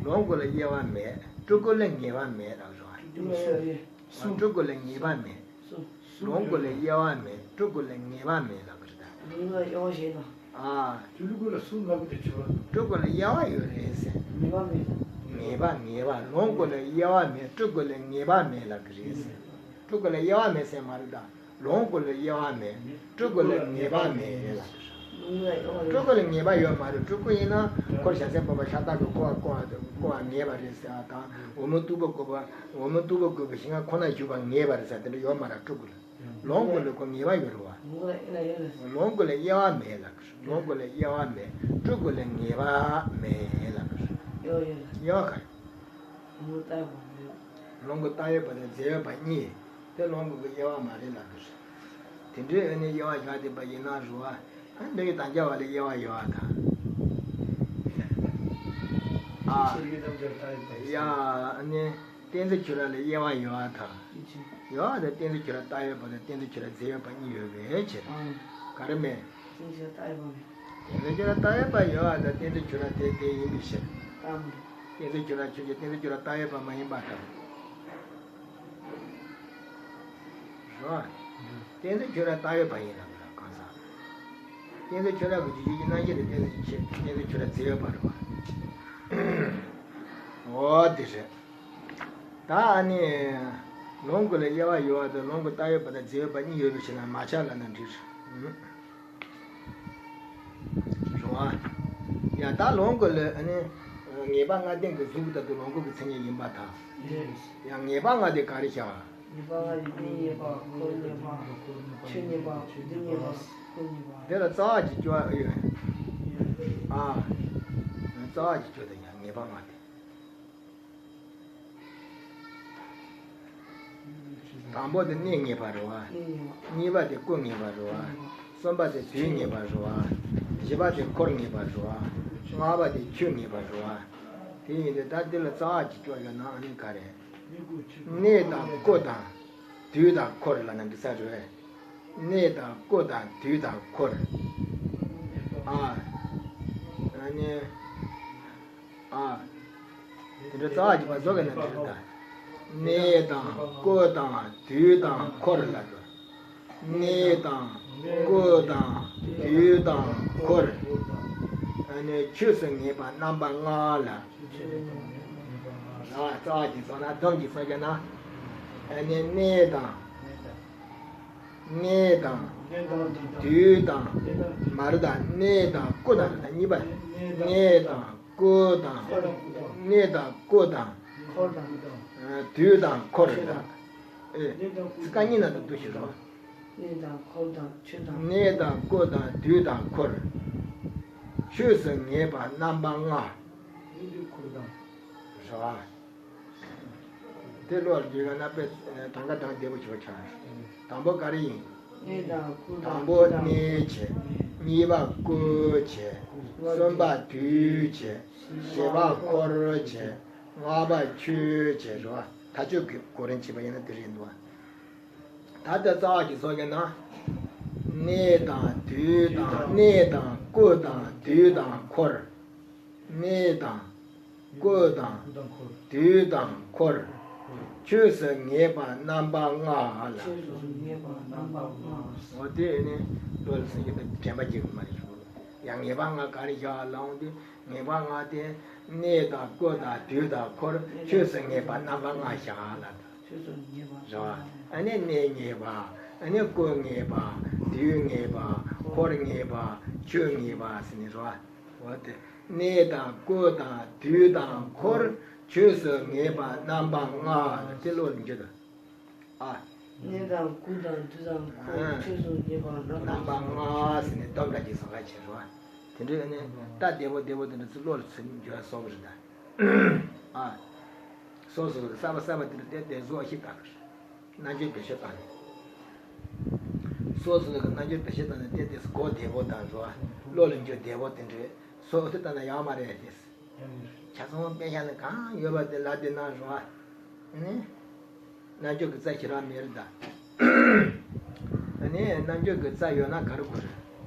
ལོངས་སྐུ་ལ་དབྱེ་བ་མེད། སྤྲུལ་སྐུ་ལ་ངེས་པ་མེད་ལབ་རེད་བ། སྤྲུལ་སྐུ་ལ་དབྱེ། སྤྲུལ་སྐུ་ལ་ངེས་པ་མེད། ལོངས་སྐུ་ལ་དབྱེ་བ་མེད། སྤྲུལ་སྐུ་ལ་ངེས་པ་མེད་ལབ་ཀྱི་རེད་ད། ལོངས་སྐུ་ལ་དབྱེ་བ་ཞེས་དང་། ཨ། སྤྲུལ་སྐུ་ལ་གསུམ་ལབ་ཀྱི་འདུག་ཅེས་པ། སྤྲུལ་སྐུ་ལ་དབྱེ་བ་ཡོད་རེད་ཟེར། ངེས་པ་མེད་དང་། ངེས་པ་ངེས་པ། ལོངས་སྐུ་ལ་དབྱེ་བ་མེད། སྤྲུལ་སྐུ་ལ་ངེས་པ་མེད་ལབ་ཀྱི་རེད་ཟེར། སྤྲུལ་སྐུ་ལ་དབྱེ་བ་མེད་ཟེར་མ་རེད་ད། ལོངས་སྐུ་ལ་དབྱེ་བ་མེད། སྤྲུལ་སྐུ་ལ་ངེས་པ་མེད་ལབ་ཀྱི་རེད། སྤྲུལ་སྐུ་ལ་ངེས་པ་ཡོད་མ་རེད། སྤྲུལ་སྐུ་ཡིན་ན་འཁོར་བྱ་སེམས་སྤངས་པ་ཤ་སྟག་གི་སྐུ་བ་སྐུ་བ་སྐུ་བ་ངེས་པ་རེད་ཟེར་བ་དང་། འོ་མ་སྟུག་པོ་བཀོད་པ། འོ་མ་སྟུག་པོ་བཀོད་པའི་ཞིང་ཁ་ཁོ་ན་བཞུགས་པ་ངེས་པ་རེད་ཟེར་དེ་འདྲ་ཡོད་མ་རེད། སྤྲུལ་སྐུ་ལ། ལོངས་སྐུ་ལ་ཁོ་ངེས་པ་ཡོད་རེད་བ། ལོངས་སྐུ་ལ་དབྱེ་བ་མེད་ལབ་ཀྱི་རེད། ལོངས་སྐུ་ལ་དབྱེ་བ་མེད། སྤྲུལ་སྐུ་ལ་ངེས་པ་མེད་ལབ་ཀྱི་རེད། དབྱེ་བ་ག་རེ། ལོངས་སྐུ་རྟག་ཡོད་པ་དང་རྫས་ཡོད་པ་གཉིས། དེ་ལོངས་སྐུ་གི་དབྱེ་བ་མ་རེད་ལབ་ཀྱི་རེད། དེ་འདྲའི་ཨ་ནི་དབྱེ་བ་བཞག་བསྡད་པ་ཡིན་ན་རུ་བ། ཨ་འདི་ཡི་དང་རྒྱ་བ་ལ་དབྱེ་བ་ཡོད་བ་དང་། ཨ། ཡ་ཨ་ནི་གཏན་ཚིགས་ཁྱོད་ར་ལ་དབྱེ་བ་ཡོད་བ་དང་། ཡོད་བ་དང་གཏན་ཚིགས་ཁྱོད་ར་རྟག་ཡོད་པ་དང་གཏན་ཚིགས་ཁྱོད་ར་རྫས་ཡོད་པ་གཉིས་ཡོད་པའི་ཕྱིར། ག་རེ་མེད། གཏན་ཚིགས་ཁྱོད་ར་རྟག་ཡོད་པ་མེད། གཏན་ཚིགས་ཁྱོད་ར་རྟག་ཡོད་པ་ཡོད་བ་དང་གཏན་ཚིགས་ཁྱོད་ར་དེ་དེ་ཡིན་པའི་ཕྱིར། གཏན་ཚིགས་ཁྱོད་ར་ཁྱོད་ཀྱི་གཏན་ཚིགས་ཁྱོད་ར་རྟག་ཡོད་པ་མ་ཡིན་པ་དང་། རེད་བ། གཏན་ཚིགས་ཁྱོད་ར་རྟག་ཡོད་པ་ཡིན་ལབ་ལ་གང་ཟག་གཏན་ཚིགས་ཁྱོད་ར་གི་རྒྱུ་རྒྱུ་གི་རྣམ་ཤེས་དེ་གཏན་ཚིགས་ཁྱོད་གཏན་ཚིགས་ཁྱོད་ར་རྫས་ཡོད་པ་རེད་བ། འོ་དེ་རེད། ད་ཨ་ནི། ལོངས་སྐུ་ལ་དབྱེ་བ་ཡོད་པ་དང་ལོངས་སྐུ་རྟག་ཡོད་པ་དང་རྫས་ཡོད་པ་གཉིས་ཡོད་པའི་ཕྱིར་ན་མ་ཁྱབ་ལབ་ན་འགྲིག་རེད། རེད་བ། ཡ་ད་ལོངས་སྐུ་ལ་ཨ་ནི། ངེས་པ་ལྔ་ལྡན་གྱི་གཟུགས་ལྟར་དུ་ལོངས་སྐུ་གི་མཚན་ཉིད་ཡིན་པ་དང་། ཡང་ངེས་པ་ལྔ་དེ་ག་རེ་བྱ། ངེས་པ་ལྔ་དེ་མིག་ངེས་པ། འཁོར་ངེས་པ། ཆོས་ངེས་པ། རྡུལ་ངེས་པ། ཀུན་ངེས་པ། དེ་ལ་རྩ་བ་གཅིག་སྐྱོ་བ་ཡོད། ཨ། རྩ་བ་གཅིག་སྐྱོ་དེ་ཡང་ངེས་པ་ལྔ་དེ། དང་པོ་དེ་གནས་ངེས་པ་རེད་བ། གནས་ངེས་པ། གཉིས་པ་དེ་ཀུན་ངེས་པ་རེད་བ། གསུམ་པ་དེ་དུས་ངེས་པ་རེད་བ། བཞི་པ་དེ་འཁོར་ངེས་པ་རེད་བ། ལྔ་པ་དེ་ཆོས་ངེས་པ་རེད་བ། དེ་ཡིན་དུས་ད་འདི་ལ་རྩ་བ་གཅིག་སྐྱོ་ཡོད་ན་ཨ་ནི་ག་རེད། གནས་དང་སྐུ་དང་དུས་དང་འཁོར་ལབ་ན་འགྲིག་ས་རེད། གནས་དང་སྐུ་དང་དུས་དང་འཁོར། ཨ། ཨ་ནི། ཨ། དེ་འདྲ་རྩ་བ་གཅིག་པ་བཟོ་གི་ན་འགྲིག་ད། གནས་དང་སྐུ་དང་དུས་དང་འཁོར་ལབ་འགྲོ། གནས་དང་སྐུ་དང་དུས་དང་འཁོར། ཨ་ནི་ཆོས་སུ་ངེས་པ་རྣམ་པ་ལྔ་ལ། ར་རྩ་བ་གཅིག་བཟོ་ན་སྡོམ་གཅིག་བཟོ་རྒྱུ་ན། ཨ་ནི་གནས་དང་། གནས་དང་། དུས་དང་། མ་རེད་ད། གནས་དང་སྐུ་དང་རེད་ད། གཉིས་པ། གནས་དང་སྐུ་དང་། གནས་དང་སྐུ་དང་། དུས་དང་འཁོར་རེད་ད། ཨེ། ཚིག་རྐང་གཉིས་ནང་དུ་བསྡུ་ཞིག་རོགས། གནས་དང་འཁོར་དང་ཆོས་དང་། གནས་དང་སྐུ་དང་དུས་དང་འཁོར། ཆོས་སུ་ངེས་པ་རྣམ་པ་ལྔ། གནས་དུས་འཁོར་དང་། རེད་བ། དེ་བློར་འཛིན་ཡོད་ན་དཔེ་གྲངས་ཀ་གྲངས་བདེ་པོ་ཞིག་ཆགས། དང་པོ་ག་རེ་ཡིན། གནས་དང་སྐུ་དང་དང་པོ་དུས་དང་། གནས་བྱས། གཉིས་པ་སྐུ་བྱས། གསུམ་པ་དུས་བྱས། བཞི་པ་འཁོར་བྱས། ལྔ་པ་ཆོས་བྱས་རེད་བ། མཐའ་དཔྱོད་ཀྱི་གོ་རིམ་བྱས་པ་ཡིན་ན་དེ་རེད་འདུག་བ། ད་ལྟ་རྩ་བ་ཞིག་བཟོ་གི་ན། གནས་དང་དུས་དང་། གནས་དང་སྐུ་དང་དུས་དང་འཁོར། གནས་དང་སྐུ་དང་དུས་དང་འཁོར། ཆོས་སུ་ངེས་པ་རྣམ་པ་ལྔ་ལ། ཆོས་སུ་ངེས་པ་རྣམ་པ་ལྔ། འོ་དེ་ནི་བློ་ལ་སེམས་ཀྱི་དྲན་པ་སྐྱེ་གི་མ་རེད་ཟེར། ཡང་ངེས་པ་ལྔ་ག་རེ་བཞག་ལབ་འོང་དུས། ངེས་པ་ལྔ་དེ་གནས་དང་སྐུ་དང་དུས་དང་འཁོར། ཆོས་སུ་ངེས་པ་རྣམ་པ་ལྔ་བཞག་ལབ། རེད་བ། ཨ་ནི་གནས་ངེས་པ། ཨ་ནི་སྐུ་ངེས་པ། དུས་ངེས་པ། འཁོར་ངེས་པ། ཆོས་ངེས་པ་ཟེར་ནས་རེད་བ། འོ་དེ། གནས་དང་སྐུ་དང་དུས་དང་འཁོར། ཆོས་སུ་ངེས་པ་རྣམ་པ་ལྔ་ལ་དེ་བློ་ལ་འགྱུར་ཏོ། ཨ། གནས་དང་སྐུ་དང་དུས་དང་འཁོར། ཨ། ཆོས་སུ་ངེས་པ་རྣམ་པ་ལྔ་ཟེར་ནས་སྟོབས་འདྲ་ཅིག་བཟོ་ག་བྱེད་རོགས། དེ་འདྲའི་ཨ་ནི་ད་བདེ་པོ་བདེ་པོ་དེ་འདྲ་ཚུར་བློ་ལ་ཚུར་འགྱུར་བ་སོགས་རེད་ད། ཨ། སོ་སོ་གསར་པ་གསར་པ་དེ་འདྲ་བལྟས་བལྟས་བཟོ་ཞིག་བཏང་གི་རེད། རྣལ་འབྱོར་བེད་སྤྱོད་བཏང་ནས། སོ་སོ་གི་རྣལ་འབྱོར་བེད་སྤྱོད་བཏང་ནས་བལྟས་བལྟས་གོ་བདེ་པོ་དང་བཟོ་བ། བློ་ལ་འགྱུར་བདེ་པོ་དེ་འདྲའི་སོ་སོ་བལྟས་བཏང་ན་ཡག་མ་རེད་དེ། ཆ་ཚང་དཔེ་ཆ་ནི་གང་ཡོད་པ་དེ་ལ་དེ་གནང་རོགས། ཨ་ནི། རྣལ་འབྱོར་གྱི་རྩ་ཞེ་དྲག་མེད་རེད་ད། ཨ་ནི་རྣལ་འབྱོར་གྱི་རྩ་ཡོད་ན་ག་རེ་དགོས་རེད།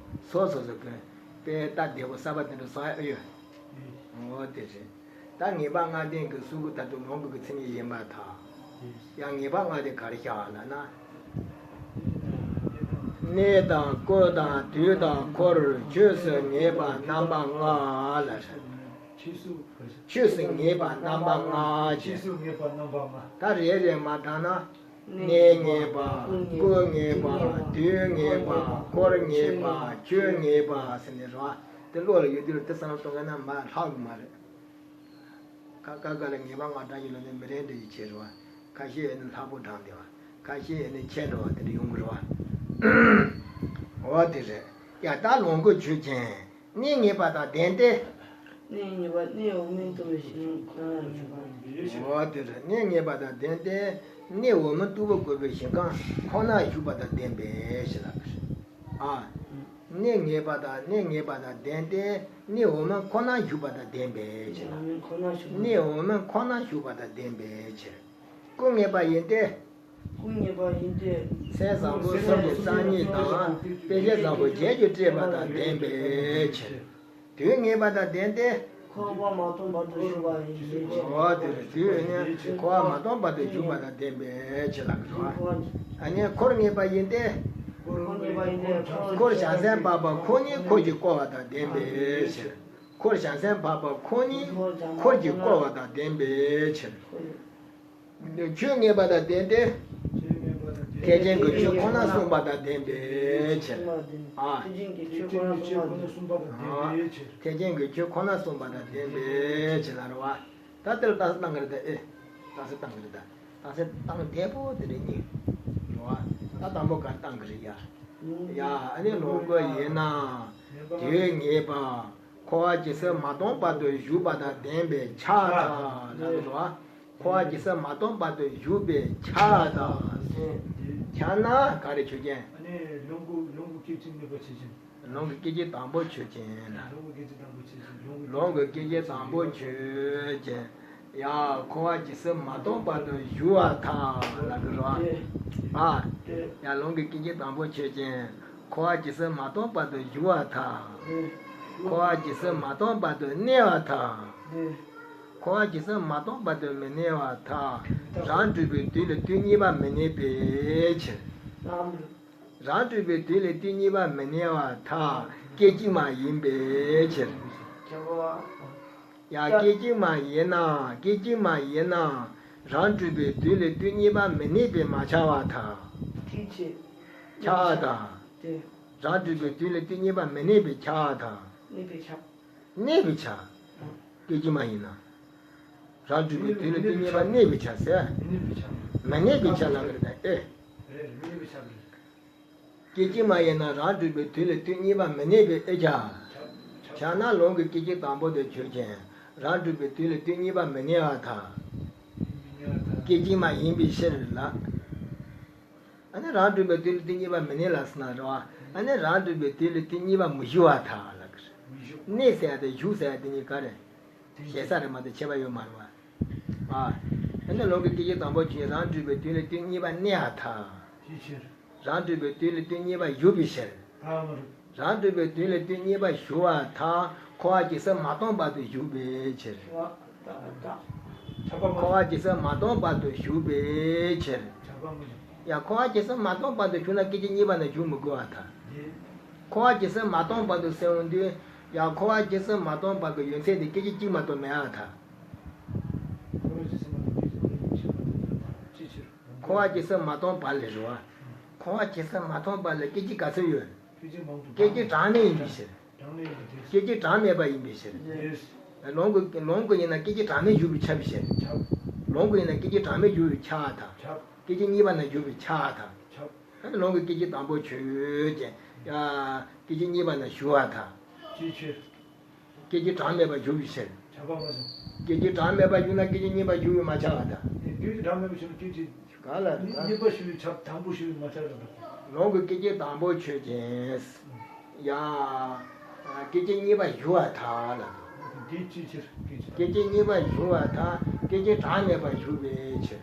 སོ་སོ་སོ་གི་དཔེ་ལྟ་བདེ་པོ་གསར་པ་དེ་འདྲ་བཟོ་ཡ་ཨེ་ཡོད། འོ་དེ་རེད། ད་ངེས་པ་ལྔ་ལྡན་གྱི་གསུང་གི་མཐར་ཐུག་ལོངས་སྐུ་གི་མཚན་ཉིད་ཡིན་པར་ཐལ། ཡང་ངེས་པ་ལྔ་དེ་ག་རེ་བཞག་ལབ་ན། གནས་དང་སྐུ་དང་དུས་དང་འཁོར། ཆོས་སུ་ངེས་པ་རྣམ་པ་ལྔ་ལ། ཆོས་སུ་ངེས་པ་རྣམ་པ་ལྔ་ཅེས། ད་རེ་རེ་མར་བགྲངས་ན། གནས་ངེས་པ། སྐུ་ངེས་པ། དུས་ངེས་པ། འཁོར་ངེས་པ། ཆོས་ངེས་པ་ཟེར་ནས་རེད་བ། དེ་བློ་ལ་ཡོད་དུས་དེ་བསམ་བློ་གཏོང་མཁན་ན་མར་ལྷག་གི་མ་རེད། ཁ་ཁ་ཁ་ལ་ངེས་པ་ལྔ་བགྲང་ཡིན་ལ་ནི་མི་རན་འདྲ་ཡི་ཆེ་རེད་བ། ཁ་ཤས་ནི་ལྷག་པོ་བགྲང་བདེ་བ། ཁ་ཤས་ནི་ཆེ་འགྲོ་བ་དེ་འདྲ་ཡོང་གི་རེད་བ། འོ་དེ་རེད། ཡ་ད་ལོངས་སྐུ་ཆོས་ཅན། གནས་ངེས་པ་དང་ལྡན་ཏེ། གནས་ངེས་པ་གནས་འོག་མིན་རྟོགས་པའི་ཞིང་ཁོ་ན་ཞུགས་པ། འོ་དེ་རེད། གནས་ངེས་པ་དང་ལྡན་ཏེ། གནས་འོག་མིན་རྟོགས་པ་དགོས་པའི་ཞིང་ཁམས་ཁོ་ན་ཞུགས་པ་དང་ལྡན་པའི་ཞེས་ལབ་པ་རེད། ཨ། གནས་ངེས་པ་དང་། གནས་ངེས་པ་དང་ལྡན་ཏེ། གནས་འོག་མིན་ཁོ་ན་ཞུགས་པ་དང་ལྡན་པའི་ཕྱིར། གནས་འོག་མིན་ཁོ་ན་ཞུགས་པ་དང་ལྡན་པའི་ཕྱིར། སྐུ་ངེས་པ་ཡིན་ཏེ། སྐུ་ངེས་པ་ཡིན་ཏེ། སེམས་བཟང་པོ་གསུམ་གྱི་གསང་གཉིས་དང་། དཔེ་བྱད་བཟང་པོ་བརྒྱད་ཀྱིས་སྤྲས་པ་དང་ལྡན་པའི་ཕྱིར། དུས་ངེས་པ་དང་ལྡན་ཏེ། འཁོར་བ་མ་སྟོངས་བར་དུ་བཞུགས་པ་ཡིན་ཏེ། འོ་དེ་རེད། དུས་ནི་འཁོར་བ་མ་སྟོངས་བར་དུ་བཞུགས་པ་དང་ལྡན་པའི་ཕྱིར་ལབ་དགོས། ཨ་ནི་འཁོར་ངེས་པ་ཡིན་ཏེ། འཁོར་ངེས་པ་ཡིན་ཏེ། འཁོར་བྱང་སེམས་འཕགས་པ་ཁོ་ཉིད་འཁོར་གྱིས་བསྐོར་བ་དང་ལྡན་པའི་ཕྱིར། འཁོར་བྱང་སེམས་འཕགས་པ་ཁོ་ཉིད་འཁོར་གྱིས་བསྐོར་བ་དང་ལྡན་པའི་ཕྱིར། ཆོས་ངེས་པ་དང་ལྡན་ཏེ། ཐེག་ཆེན་གྱི་ཆོས་ཁོ་ན་གསུངས་པ་དང་ལྡན་པའི་ཕྱིར། ཨ། ཐེག་ཆེན་གྱི་ཆོས་ཁོ་ན་གསུངས་པ་དང་ལྡན་པའི་ཕྱིར། ཨ། ཐེག་ཆེན་གྱི་ཆོས་ཁོ་ན་གསུངས་པ་དང་ལྡན་པའི་ཕྱིར་ལ་རེད་བ། ད་དེ་ལ་རྟགས་གསལ་བཏང་གི་རེད་ད། ཨེ། རྟགས་གསལ་བཏང་གི་རེད་ད། རྟགས་གསལ་བཏང་བདེ་པོ་དེ་རེད་ནི། རེད་བ། ད་དང་པོ་ག་རེ་བཏང་གི་རེད་ཡ། ཡ། ཨ་ནི་ལོངས་སྐུ་ཡིན་ན། དུས་ངེས་པ། འཁོར་བ་ཇི་སྲིད་མ་སྟོངས་བར་དུ་བཞུགས་པ་དང་ལྡན་པས་ཁྱབ་ཐལ་ལབ་ཀྱི་འདུག་བ། འཁོར་བ་ཇི་སྲིད་མ་སྟོངས་བར་དུ་བཞུགས་པས་ཁྱབ་ཐལ། ཁྱབ་ན་ག་རེ་ཆོས་ཅན། ཨ་ནི་ལོངས་སྐུ། ལོངས་སྐུ་སྐད་ཅིག་ངེས་པ་ཆོས་ཅན། ལོངས་སྐུ་སྐད་ཅིག་དང་པོ་ཆོས་ཅན། ལོངས་སྐུ་སྐད་ཅིག་དང་པོ་ཆོས་ཅན། ལོངས་སྐུ་སྐད་ཅིག་དང་པོ་ཆོས་ཅན། ཡ། འཁོར་བ་ཇི་སྲིད་མ་སྟོངས་བར་དུ་བཞུགས་པར་ཐལ་ལབ་ཀྱི་རེད་བ། ཨ། ཡ། ལོངས་སྐུ་སྐད་ཅིག་དང་པོ་ཆོས་ཅན། འཁོར་བ་ཇི་སྲིད་མ་སྟོངས་བར་དུ་བཞུགས་པར་ཐལ། འཁོར་བ་ཇི་སྲིད་མ་སྟོངས་བར་དུ་གནས་པར་ཐལ། འཁོར་བ་ཇི་སྲིད་མ་སྟོངས་བར་དུ་མི་གནས་པར་ཐལ། རང་གྲོལ་བའི་དུས་ལ་དུས་གཉིས་པ་མི་གནས་པའི་ཕྱིར། རང་གྲོལ་བའི་དུས་ལ་དུས་གཉིས་པ་མི་གནས་པར་ཐལ། སྐད་ཅིག་མ་ཡིན་པའི་ཕྱིར། ཡང་སྐད་ཅིག་མ་ཡིན་ན། སྐད་ཅིག་མ་ཡིན་ན། རང་གྲོལ་བའི་དུས་ལ་དུས་གཉིས་པ་མི་གནས་པས་མ་ཁྱབ་པར་ཐལ། ཁྱབ་པར་ཐལ། རང་གྲོལ་བའི་དུས་ལ་དུས་གཉིས་པ་མི་གནས་པས་ཁྱབ་པར་ཐལ། གནས་པས་ཁྱབ། སྐད་ཅིག་མ་ཡིན་ན། རང་གྲོལ་བའི་དུས་ལ་དུས་གཉིས་པ་གནས་པས་ཁྱབ་ཟེར། མི་གནས་པས་ཁྱབ་ལབ་ཀྱི་རེད་ད། ཨེ། སྐད་ཅིག་མ་ཡིན་ན་རང་གྲོལ་བའི་དུས་ལ་དུས་གཉིས་པ་མི་གནས་པས་ཨེ་ཁྱབ། ཁྱབ་ན་ལོངས་སྐུ་སྐད་ཅིག་དང་པོ་དེ་ཆོས་ཅན། རང་གྲོལ་བའི་དུས་ལ་དུས་གཉིས་པ་མི་གནས་པར་ཐལ། སྐད་ཅིག་མ་ཡིན་པའི་ཕྱིར་ལ། ཨ་ནི་རང་གྲོལ་བའི་དུས་ལ་དུས་གཉིས་པ་མི་གནས་ལ་ཟེར་ན་རེད་བ། ཨ་ནི་རང་གྲོལ་བའི་དུས་ལ་དུས་གཉིས་པ་མི་བཞུགས་པར་ཐལ་ལབ་ཀྱི་རེད། གནས་ཟེར་ཡ་དེ་བཞུགས་ཟེར་ཡ་དེ་གཉིས་ཀ་རེད། ཞེ་ས་རེད་མ་གཏོགས་ཁྱད་པར་ཡོད་མ་རེད་བ། ཨ། ཨ་ནི་ལོངས་སྐུ་སྐད་ཅིག་དང་པོ་ཆོས་ཅན། རང་གྲོལ་བའི་དུས་ལ་དུས་གཉིས་པ་གནས་པར་ཐལ། རང་གྲོལ་བའི་དུས་ལ་དུས་གཉིས་པ་བཞུགས་པའི་ཕྱིར། རང་གྲོལ་བའི་དུས་ལ་དུས་གཉིས་པ་བཞུགས་པར་ཐལ། འཁོར་བ་ཇི་སྲིད་མ་སྟོངས་བར་དུ་བཞུགས་པའི་ཕྱིར། འཁོར་བ་ཇི་སྲིད་མ་སྟོངས་བར་དུ་བཞུགས་པའི་ཕྱིར། ཡ། འཁོར་བ་ཇི་སྲིད་མ་སྟོངས་བར་དུ་བཞུགས་ན་སྐད་ཅིག་གཉིས་པ་ན་བཞུགས་མི་དགོས་པར་ཐལ། འཁོར་བ་ཇི་སྲིད་མ་སྟོངས་བར་དུ་ཟེར་འོང་དུས། ཡ། འཁོར་བ་ཇི་སྲིད་མ་སྟོངས་བར་དུ་ཡོད་ཚད་དེ་སྐད་ཅིག་གཅིག་མ་གཏོགས་མེད་པར་ཐལ། འཁོར་བ་ཇི་སྲིད་མ་སྟོངས་བར་དུ་ཡོད་ཚད་དེ་སྐད་ཅིག་གཅིག་མ་གཏོགས་མེད་པར་ཐལ། ཅིའི་ཕྱིར། འཁོར་བ་ཇི་སྲིད་མ་སྟོངས་བར་ལ་རེད་བ། འཁོར་བ་ཇི་སྲིད་མ་སྟོངས་བར་ལ་སྐད་ཅིག་ག་ཚོད་ཡོད། སྐད་ཅིག་གྲངས་མེད་ཡིན་པའི་ཕྱིར། སྐད་ཅིག་གྲངས་མེད་པ་ཡིན་པའི་ཕྱིར། ལོངས་སྐུ་ལོངས་སྐུ་ཡིན་ན་སྐད་ཅིག་གྲངས་མེད་བཞུགས་པས་ཁྱབ་པའི་ཕྱིར། ལོངས་སྐུ་ཡིན་ན་སྐད་ཅིག་གྲངས་མེད་བཞུགས་པས་ཁྱབ་པར་ཐལ། སྐད་ཅིག་གཉིས་པ་ན་བཞུགས་པས་ཁྱབ་པར་ཐལ། ལོངས་སྐུ་སྐད་ཅིག་དང་པོ་ཆོས་ཅན། ཡ། སྐད་ཅིག་གཉིས་པ་ན་བཞུགས་པར་ཐལ། ཅིའི་ཕྱིར། སྐད་ཅིག་གྲངས་མེད་པར་བཞུགས་པའི་ཕྱིར། ཁྱབ་པ་མ་བྱུང་། སྐད་ཅིག་གྲངས་མེད་པར་བཞུགས་ན་སྐད་ཅིག་གཉིས་པར་བཞུགས་པས་མ་ཁྱབ་པར་ཐལ། སྐད་ཅིག་གྲངས་མེད་པར་བཞུགས་ན་སྐད་ཅིག་ག་ལ་རེད་ད། གཉིས་པ་ཞུ་བའི་ཁྱབ་དང་པོ་ཞུ་བའི་མ་ཁྱབ་རེད་པ། ལོངས་སྐུ་སྐད་ཅིག་དང་པོ་ཆོས་ཅན། ཡ། སྐད་ཅིག་གཉིས་པར་བཞུགས་པར་ཐལ་ལ། འདི་ཅིའི་ཕྱིར། སྐད་ཅིག་གཉིས་པར་བཞུགས་པར་ཐལ། སྐད་ཅིག་གྲངས་མེད་པར་བཞུགས་པའི་ཕྱིར།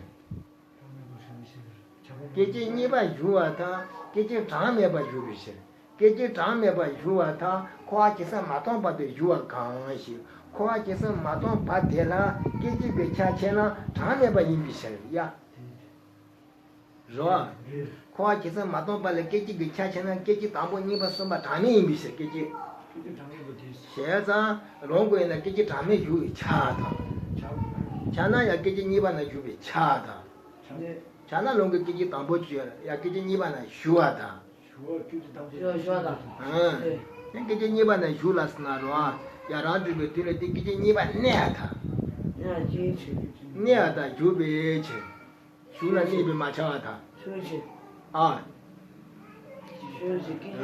སྐད་ཅིག་གཉིས་པར་བཞུགས་པར་ཐལ། སྐད་ཅིག་གྲངས་མེད་པར་བཞུགས་པའི་ཕྱིར། སྐད་ཅིག་གྲངས་མེད་པར་བཞུགས་པར་ཐལ། འཁོར་བ་ཇི་སྲིད་མ་སྟོངས་བར་དུ་བཞུགས་པ་གང་ཞིག། འཁོར་བ་ཇི་སྲིད་མ་སྟོངས་བར་དེ་ལ་སྐད་ཅིག་གིས་ཁྱབ་ཆེས་ན་གྲངས་མེད་པ་ཡིན་པའི་ཕྱིར། ཡ། རེད་བ། འཁོར་བ་ཇི་སྲིད་མ་སྟོངས་བར་ལ་སྐད་ཅིག་གིས་ཁྱབ་ཆེས་ན་སྐད་ཅིག་དང་པོ་གཉིས་པ་གསུམ་པ་གྲངས་མེད་ཡིན་པའི་ཕྱིར། སྐད་ཅིག་སྐད་ཅིག་གྲངས་མེད་པ་དེ། བྱས་ཙང་ལོངས་སྐུ་ཡིན་ན་སྐད་ཅིག་གྲངས་མེད་བཞུགས་པས་ཁྱབ་པར་ཐལ། ཁྱབ་ན་ཡང་སྐད་ཅིག་གཉིས་པ་ན་བཞུགས་པས་ཁྱབ་པར་ཐལ། ཁྱབ་ན་ལོངས་སྐུ་སྐད་ཅིག་དང་པོ་ཆོས་ཡང་སྐད་ཅིག་གཉིས་པ་ན་བཞུགས་པར་ཐལ། ཞུ་བ་ཞུ་དང་། ཨང་། ཡང་སྐད་ཅིག་གཉིས་པ་ན་བཞུགས་ལ་ཟེར་ན་རོ། ཡང་རང་གྲོལ་བའི་དུས་ལ་དེ་སྐད་ཅིག་གཉིས་པ་གནས་པར་ཐལ། གནས་པར་ཐལ་བཞུགས་པའི་ཕྱིར། བཞུགས་ལ་གནས་པས་མ་ཁྱབ་པར་ཐལ། ཨ།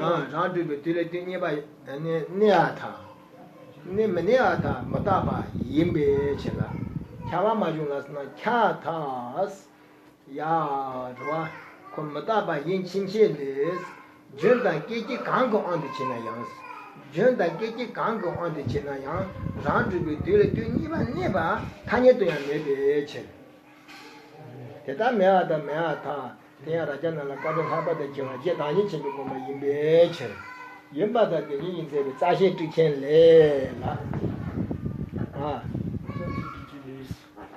རང་རང་གྲོལ་བའི་དུས་ལ་དུས་གཉིས་པ་གནས་པར་ཐལ། གནས་མི་གནས་པར་ཐལ། མི་རྟག་པ་ཡིན་པའི་ཕྱིར་ལ། ཁྱབ་པ་མ་བྱུང་ལ་ཟེར་ན་ཁྱབ་པར་ཐལ། ཡ། རེད་བ། ཁོ་མི་རྟག་པ་ཡིན་ཕྱིན་ཆད་ལས། རྒྱུན་དང་སྐད་ཅིག་གང་གི་དབང་དུ་བྱས་ན་ཡང་། རྒྱུན་དང་སྐད་ཅིག་གང་གི་དབང་དུ་བྱས་ན་ཡང་རང་གྲོལ་བའི་དུས་ལ་དུས་གཉིས་པ་གནས་པ་ཐ་སྙད་དུ་ཡང་མེད་པའི་ཕྱིར། དེ་ལྟར་མེད་པ་དང་མེད་པར་ཐལ། དེ་ཡང་རྭ་ཅོ་ན་ལ་བཀའ་བསྡུ་ལྷག་པ་དང་བྱ་བ་རྗེ་བདག་ཉིད་ཆེན་པོའི་དགོངས་པ་ཡིན་པའི་ཕྱིར། ཡིན་པར་ཐལ། དེ་ཉིད་ཡིན་ཚད་པའི་རྩ་ཤེ་ཊཱིཀ་ཆེན་ལས་ལ། ཨ།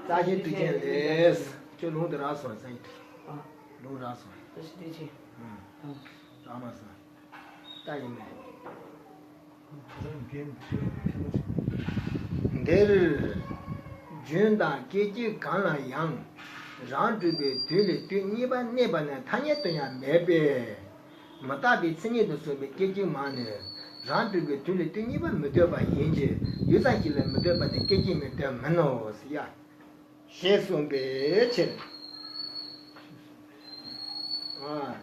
རྩ་ཤེ་ཊཱིཀ་ཆེན་ལས། ཁྱོད་ལུང་དུ་རག་སོང་། རྩ་ཤེ་ཊཱིཀ་ཆེན། ལུང་རག་སོང་། རྩ་ཤེ་ཊཱིཀ་ཆེན། ཨ། རག་མ་སོང་། ད་ཡིན་མེད། འདིར། རྒྱུན་དང་སྐད་ཅིག་གང་ལ་ཡང་། རང་གྲོལ་བའི་དུས་ལས་དུས་གཉིས་པ་གནས་པ་ནི་ཐ་སྙད་དུ་ཡང་མེད་པས། མི་རྟག་པའི་མཚན་ཉིད་དུ་གསུངས་པའི་སྐད་ཅིག་མ་ནི། རང་གྲོལ་བའི་དུས་ལས་དུས་གཉིས་པ་མི་སྡོད་པ་ཡིན་གྱི། ཡུལ་ཙམ་ཞིག་ལ་མི་སྡོད་པ་ནི་སྐད་ཅིག་མའི་དོན་མིན་ནོ། ཡ། ཞེས་གསུངས་པའི་ཕྱིར། ཨ།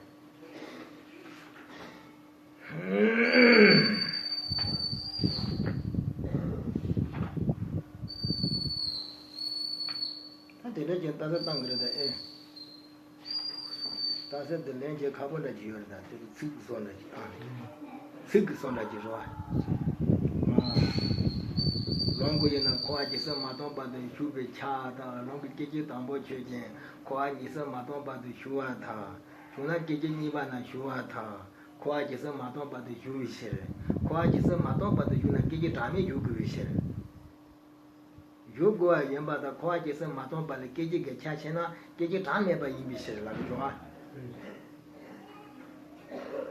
ད་དེ་འདྲ་ཅན་ལྟ་ས་བཏང་གི་རེད་ད་ཨེ། ལྟ་ས་འདི་ལན་བྱེད་ཁག་པོ་འདྲ་ཅིག་ཡོད་རེད་ད། དེ་ཚིག་གི་བཟོ་འདྲ་ཅིག་ཨ། ཚིག་གི་བཟོ་འདྲ་ཅིག་རེད་བ། ལོངས་སྐུ་ཡིན་ན་འཁོར་བ་ཇི་སྲིད་མ་སྟོངས་བར་དུ་བཞུགས་པས་ཁྱབ་པར་ཐལ། ལོངས་སྐུ་སྐད་ཅིག་དང་པོ་ཆོས་ཅན། འཁོར་བ་ཇི་སྲིད་མ་སྟོངས་བར་དུ་བཞུགས་པར་ཐལ། བྱུང་ན་སྐད་ཅིག་གཉིས་པ་ན་བཞུགས་པར་ཐལ། འཁོར་བ་ཇི་སྲིད་མ་སྟོངས་བར་དུ་བཞུགས་པའི་ཕྱིར། འཁོར་བ་ཇི་སྲིད་མ་སྟོངས་བར་དུ་བཞུགས་ན་སྐད་ཅིག་གྲངས་མེད་བཞུགས་དགོས་པའི་ཕྱིར། བཞུགས་དགོས་པ་ཡིན་པར་ཐལ། འཁོར་བ་ཇི་སྲིད་མ་སྟོངས་པ་ལ་སྐད་ཅིག་གིས་ཁྱབ་ཆེས་ན་སྐད་ཅིག་གྲངས་མེད་པ་ཡིན་པའི་ཕྱིར་ལབ་འགྲོ་བ།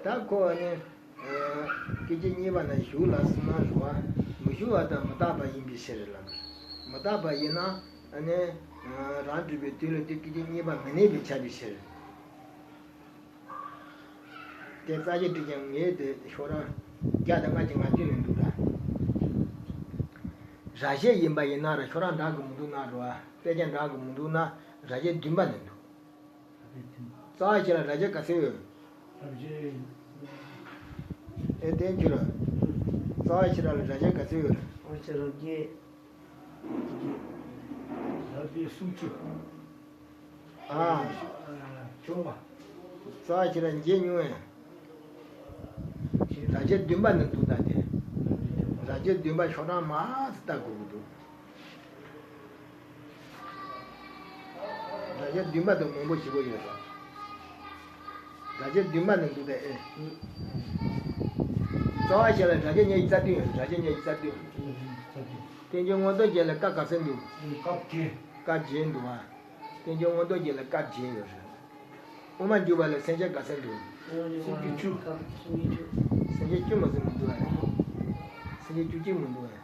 ད་ཁོ་ནི། སྐད་ཅིག་གཉིས་པ་ན་བཞུགས་ལ་གསུངས་ན་རུང་བ། མི་བཞུགས་པ་དང་མི་རྟག་པ་ཡིན་པའི་ཕྱིར་ལབ། མི་རྟག་པ་ཡིན་ན་ནི། རང་གྲོལ་བའི་དུས་ལ་དུས་སྐད་ཅིག་གཉིས་པ་མི་གནས་པས་ཁྱབ་པའི་ཕྱིར། དེ་རྩ་ཤེ་ཊཱིཀ་ཆེན་ངས་དེ་ཤོག་གྲངས་བརྒྱ་དང་ལྔ་བཅུ་ང་བཅུ་ནས་འདུག་ད། རྭ་ཞྭ་ཡིན་པ་ཡིན་ན་ར་ཤོག་གྲངས་འདྲ་གི་མི་འདུག་ན་ར་བ། དཔེ་ཆ་འདྲ་གི་མི་འདུག་ན་རྭ་ཞྭ་བདུན་པ་ནས་འདུག། རྩ་བ་ཤེས་རབ་རྭ་ཞྭ་ག་ཚོད་ཡོད། རྭ་ཞྭ། ཨེ་བསྟན་ཁྱོད་ར། རྩ་བ་ཤེས་རབ་ལ་རྭ་ཞྭ་ག་ཚོད་ཡོད། རྭ་ཞྭ་རྭ་ཞྭ། རྭ་ཞྭ་སུམ་ཅུ། ཨ། ཆུང་བ། རྩ་བ་ཤེས་རབ་འགྱེད་ཉུང་བས། རྭ་ཞྭ་བདུན་པ་ནས་འདུག་ད་དེ། རྭ་ཞྭ་བདུན་པ་ཤོག་གྲངས་མང་ཙམ་ལྟ་དགོས་ཀྱི་འདུག། རྭ་ཞྭ་བདུན་པ་དང་མང་པོ་ཞེ་པོ་ཡོད་རེད། རྭ་ཞྭ་བདུན་པ་ནས་འདུག་པས་ཨེ། རྩ་བ་ཤེས་རབ་ལ་རྭ་ཞྭ་ཉི་ཤུ་རྩ་བདུན་ཡོད་རེད། རྭ་ཞྭ་ཉི་ཤུ་རྩ་བདུན། བསྟན་བཅོས་མངོན་རྟོགས་རྒྱན་ལ་སྐབས་ག་ཚོད་འདུག། སྐབས་བརྒྱད། སྐབས་བརྒྱད་འདུག་ཨ། བསྟན་བཅོས་མངོན་རྟོགས་རྒྱན་ལ་སྐབས་བརྒྱད་ཡོད་རེད། དབུ་མ་འཇུག་པ་ལ་མཚན་བཅས་ག་ཚོད་འདུག། སུམ་ཅུ། མཚན་བཅས་བཅུ་མ་ཟིན་མི་འདུག་ཨ། མཚན་བཅས་བཅུ་གཅིག་མི་འདུག་ཨ།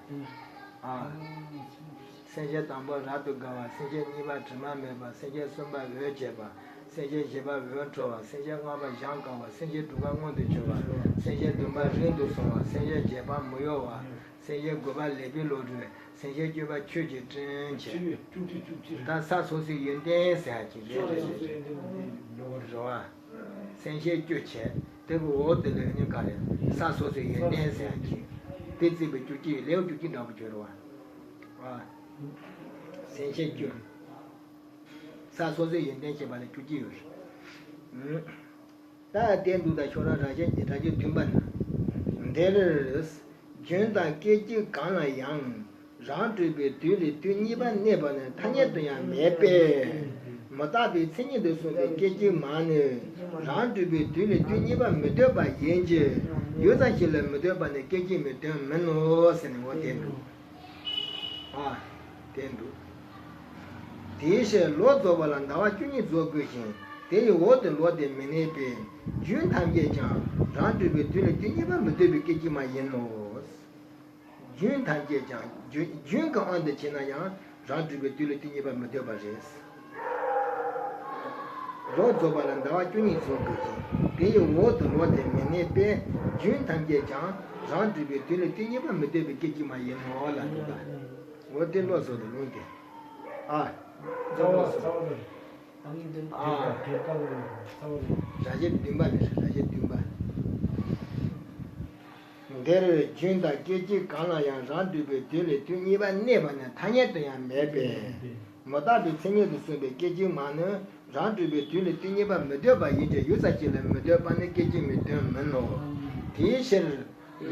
ཨ། མཚན་བཅས་དང་པོ་རབ་ཏུ་དགའ་བ། མཚན་བཅས་གཉིས་པ་དྲི་མ་མེད་པ། མཚན་བཅས་གསུམ་པ་འོད་བྱེད་པ། སེམས་ཅན་བཞི་པ་འོད་འཕྲོ་བ། སེམས་ཅན་ལྔ་པ་གཞང་གང་བ། སེམས་ཅན་དྲུག་པ་མངོན་དུ་གྱུར་པ། སེམས་ཅན་བདུན་པ་རིང་དུ་སོང་བ། སེམས་ཅན་བརྒྱད་པ་མི་གཡོ་བ། སེམས་ཅན་དགུ་པ་ལེགས་པའི་བློ་གྲོས། སེམས་ཅན་བཅུ་པ་ཆོས་ཀྱི་སྤྲིན་བྱས། ད་ས་སོ་སོའི་ཡོན་ཏན་ཟེར་གྱི་རེད། རེད་རེད་རེད། རེད་བ། སེམས་ཅན་བཅུ་བྱས། དེ་གི་འོག་དེ་ལ་ནི་ག་རེ། ས་སོ་སོའི་ཡོན་ཏན་ཟེར་གྱི། དེ་བརྩིས་པའི་བཅུ་གཅིག་ལེའུ་བཅུ་གཅིག་འདྲ་པོ་བྱས་རེད་བ། སེམས་ཅན་བཅུ། ས་སོ་སོའི་ཡོན་ཏན་བཤད་པ་ལ་བཅུ་གཅིག་ཡོད་རེད། ད་དེ་འདུག་ད་ཁྱོད་རང་རང་བཞིན་གྱི་རང་བཞིན་མཐུན་པ་ན། འདིར། རྒྱུན་དང་སྐད་ཅིག་གང་ལ་ཡང་། རང་གྲོལ་བའི་དུས་ལ་དུས་གཉིས་པ་གནས་པ་ནི་ཐ་སྙད་དུ་ཡང་མེད་པས། མི་རྟག་པའི་མཚན་ཉིད་དུ་གསུངས་པའི་སྐད་ཅིག་མ་ནི། རང་གྲོལ་བའི་དུས་ལ་དུས་གཉིས་པ་མི་སྡོད་པ་ཡིན་གྱི། ཡུལ་ཙམ་ཞིག་ལ་མི་སྡོད་པ་ནི་སྐད་ཅིག་མའི་དོན་མིན་ནོ་ཟེར་ནས་འོ་དེ་འདུག་ཨ། དེ་འདུག་དེའི་ཕྱིར་ལོ་རྫོགས་པ་ལ་ཟླ་བ་བཅུ་གཉིས་རྫོགས་དགོས་ཤིང་། དེ་ཡི་འོག་ཏུ་ལོ་དེ་མི་གནས་པས། རྒྱུན་ཐམས་ཅད་ཀྱང་རང་གྲོལ་བའི་དུས་ལ་དུས་གཉིས་པ་མི་སྡོད་པའི་སྐད་ཅིག་མ་ཡིན་ནོ། རྒྱུན་ཐམས་ཅད་ཀྱང་རྒྱུན་རྒྱུན་གྱི་དབང་དུ་བྱས་ན་ཡང་རང་གྲོལ་བའི་དུས་ལ་དུས་གཉིས་པ་མི་སྡོད་པ་རེད། ལོ་རྫོགས་པ་ལ་ཟླ་བ་བཅུ་གཉིས་རྫོགས་དགོས་ཤིང་། དེ་ཡི་འོག་ཏུ་ལོ་དེ་མི་གནས་པས། རྒྱུན་ཐམས་ཅད་ཀྱང་རང་གྲོལ་བའི་དུས་ལ་དུས་གཉིས་པ་མི་སྡོད་པའི་སྐད་ཅིག་མ་ཡིན་ནོ་ལབ་འདུག་ད། འོ་དེ་ལོ་ཟེར་དུས་ལུང་དེ། ཨ། རྩ་བ་རྩ་བ་རེད། ཨ། རྒྱ་གར་རེད། རྩ་བ་རེད། ར་བྱེད་བདུན་པ་རེད། ར་བྱེད་བདུན་པ། འདིར་རྒྱུན་དང་སྐད་ཅིག་གང་ལ་ཡང་རང་གྲོལ་བའི་དུས་ལ་དུས་གཉིས་པ་གནས་པ་ནི་ཐ་སྙད་དུ་ཡང་མེད་པས། མི་རྟག་པའི་མཚན་ཉིད་དུ་གསུངས་པའི་སྐད་ཅིག་མ་ནི་རང་གྲོལ་བའི་དུས་ལ་དུས་གཉིས་པ་མི་སྡོད་པ་ཡིན་གྱི། ཡུལ་ཙམ་ཞིག་ལ་མི་སྡོད་པ་ནི་སྐད་ཅིག་མའི་དོན་མིན་ནོ། དེའི་ཕྱིར་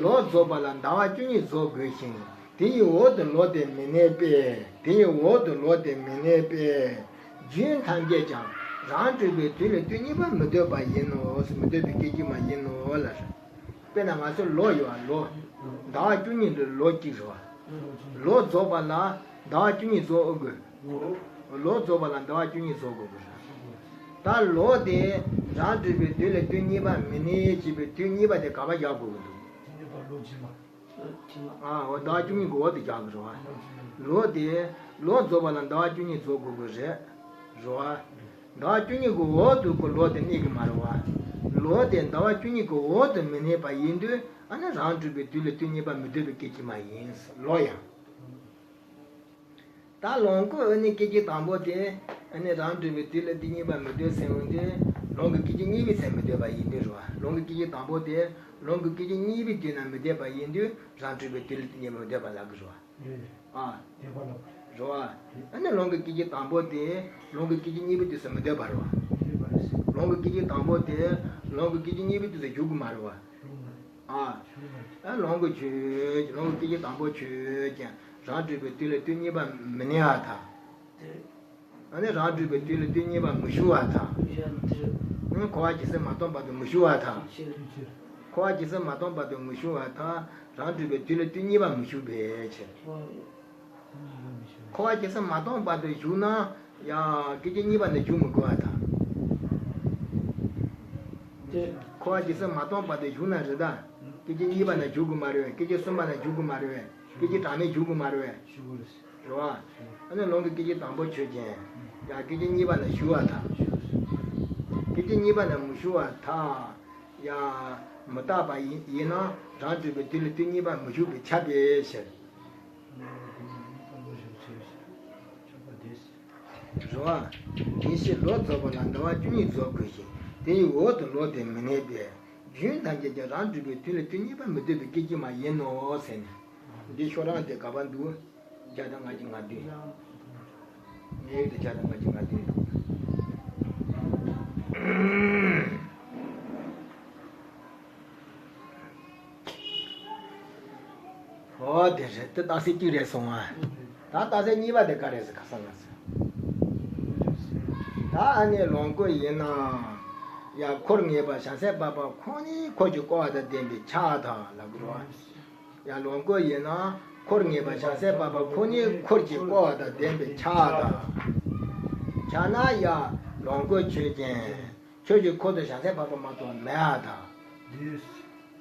ལོ་རྫོགས་པ་ལ་ཟླ་བ་བཅུ་གཉིས་རྫོགས་དགོས་ཤིང་། དེ་ཡི་འོག་ཏུ་ལོ་དེ་མི་གནས་པས། དེ་ཡི་འོག་ཏུ་ལོ་དེ་མི་གནས་པས། རྒྱུན་ཐམས་ཅད་ཀྱང་རང་གྲོལ་བའི་དུས་ལ་དུས་གཉིས་པ་མི་སྡོད་པ་ཡིན་ནོ། མི་སྡོད་པའི་སྐད་ཅིག་མ་ཡིན་ནོ་ལ། དཔེར་ན་ང་ཚོ་ལོ་ཡོད་པ་ལོ། ཟླ་བ་བཅུ་གཉིས་ལ་ལོ་གཅིག་རེད་བ། ལོ་རྫོགས་པ་ལ་ཟླ་བ་བཅུ་གཉིས་རྫོགས་དགོས། ལོ་རྫོགས་པ་ལ་ཟླ་བ་བཅུ་གཉིས་རྫོགས་དགོས་པ་རེད། ད་ལོ་དེ་རང་གྲོལ་བའི་དུས་ལ་དུས་གཉིས་པ་མི་གནས་ཅེས་པའི་དུས་གཉིས་པ་དེ་ག་པར་བཞག་དགོས་ཀྱི་འདུག་ཨ། འོ་ཟླ་བ་བཅུ་གཉིས་ཀྱི་འོག་ཏུ་བཞག་གི་རེད་བ། ལོ་དེ་ལོ་རྫོགས་པ་ལ་ཟླ་བ་བཅུ་གཉིས་རྫོགས་དགོས་ཀྱི་རེད། རེད་བ། ཟླ་བ་བཅུ་གཉིས་ཀྱི་འོག་ཏུ་ཀྱི་ལོ་དེ་གནས་ཀྱི་མ་རེད་བ། ལོ་དེ་ཟླ་བ་བཅུ་གཉིས་ཀྱི་འོག་ཏུ་མི་གནས་པ་ཡིན་དུས་ཨ་ནི་རང་གྲོལ་བའི་དུས་ལ་དུས་གཉིས་པ་མི་སྡོད་པའི་སྐད་ཅིག་མ་ཡིན། ལོ་ཡང་། ད་ལོངས་སྐུ་ཨ་ནི་སྐད་ཅིག་དང་པོ་དེ་ཨ་ནི་རང་གྲོལ་བའི་དུས་ལ་དུས་གཉིས་པ་མི་སྡོད་ཟེར་འོང་དུས་ལོངས་སྐུ་སྐད་ཅིག་གཉིས་པའི་ཚེ་མི་སྡོད་པ་ཡིན་དུས་རེད་བ། ལོངས་སྐུ་སྐད་ཅིག་དང་པོ་དེ་ལོངས་སྐུ་སྐད་ཅིག་གཉིས་པའི་དུས་ན་མི་སྡོད་པ་ཡིན་དུས་རང་གྲོལ་བའི་དུས་ལ་དུས་གཉིས་པ་མི་སྡོད་པ་ལབ་ཀྱི་རེད་བ། ཨ། རེད་བ། ཨ་ནི་ལོངས་སྐུ་སྐད་ཅིག་དང་པོ་དེ་ལོངས་སྐུ་སྐད་ཅིག་གཉིས་པའི་དུས་སུ་མི་སྡོད་པ་རེད་བ། ལོངས་སྐུ་སྐད་ཅིག་དང་པོ་དེ་ལོངས་སྐུ་སྐད་ཅིག་གཉིས་པའི་དུས་སུ་འཇུག་གི་མ་རེད་བ། ཨ། ཨ་ལོངས་སྐུ་ཆོས་ཀྱི་ལོངས་སྐུ་སྐད་ཅིག་དང་པོ་ཆོས་ཀྱི་རང་གྲོལ་བའི་དུས་ལ་དུས་གཉིས་པ་མི་གནས་པ་དང་། ཨ་ནི་རང་གྲོལ་བའི་དུས་ལ་དུས་གཉིས་པ་མི་ཞུགས་པ་དང་། འཁོར་བ་ཇི་སྲིད་མ་སྟོངས་བར་དུ་མི་ཞུགས་པ་དང་། འཁོར་བ་ཇི་སྲིད་མ་སྟོངས་བར་དུ་མི་ཞུགས་པ་དང་། རང་གྲོལ་བའི་དུས་ལ་དུས་གཉིས་པ་མི་ཞུགས་པའི་ཕྱིར། འཁོར་བ་ཇི་སྲིད་མ་སྟོངས་བར་དུ་ཞུགས་ན་ཡང་སྐད་ཅིག་གཉིས་པ་ནི་འཇུག་མི་དགོས་པ་དང་། འཁོར་བ་ཇི་སྲིད་མ་སྟོངས་བར་དུ་ཞུགས་ན་རེད་ད། སྐད་ཅིག་གཉིས་པ་ན་འཇུག་གི་མ་རེད། སྐད་ཅིག་གསུམ་པ་ན་འཇུག་གི་མ་རེད། སྐད་ཅིག་གྲངས་མེད་འཇུག་གི་མ་རེད། རེད་བ། ཨ་ནི་ལོངས་སྐུ་སྐད་ཅིག་དང་པོ་ཆོས་ཅན། ཡང་སྐད་ཅིག་གཉིས་པ་ན་ཞུགས་པ་དང་། སྐད་ཅིག་གཉིས་པ་ན་མི་ཞུགས་པ་དང་། ཡང་མི་རྟག་པ་ཡིན་ཡིན་ན་རང་གྲོལ་བའི་དུས་ལ་དུས་གཉིས་པ་མི་ཞུགས་པས་ཁྱབ་པའི་ཕྱིར། རེད་བ། དེའི་ཕྱིར་ལོ་རྫོགས་པ་ལ་ཟླ་བ་བཅུ་གཉིས་རྫོགས་དགོས་ཤིང་། དེ་ཡི་འོག་ཏུ་ལོ་དེ་མི་གནས་པས། རྒྱུན་ཐམས་ཅད་ཀྱང་རང་གྲོལ་བའི་དུས་ལ་དུས་གཉིས་པ་མི་སྡོད་པའི་སྐད་ཅིག་མ་ཡིན་ནོ་ཟེར་ནས། འདི་ཤོག་གྲངས་དེ་ག་པར་འདུག་བརྒྱ་དང་ལྔ་བཅུ་ང་བདུན། དམིགས་ཡུལ་དེ་བརྒྱ་དང་ལྔ་བཅུ་ང་བདུན་འདུག་ཨོ་དེ་རེད། དེ་རྟགས་གསལ་གཅིག་རེད་སོང་ང་། ད་རྟགས་གསལ་གཉིས་པ་དེ་ག་རེད་ཟེར་ཁ་སང་ང་ཟེར། ད་ཨ་ནི་ལོངས་སྐུ་ཡིན་ན། ཡང་འཁོར་ངེས་པ་བྱང་སེམས་འཕགས་པ་ཁོ་ནས་འཁོར་གྱི་བསྐོར་བ་དང་ལྡན་པའི་ཆ་དང་ལབ་དགོས་རེད་བ། ཡང་ལོངས་སྐུ་ཡིན་ན་འཁོར་ངེས་པ་བྱང་སེམས་འཕགས་པ་ཁོ་ནས་འཁོར་གྱི་བསྐོར་བ་དང་ལྡན་པའི་ཆ་དང་། ཆ་ན་ཡང་ལོངས་སྐུ་ཆོས་ཅན། ཆོས་ཀྱི་འཁོར་དུ་བྱང་སེམས་འཕགས་པ་མ་གཏོགས་མེད་པ་དང་།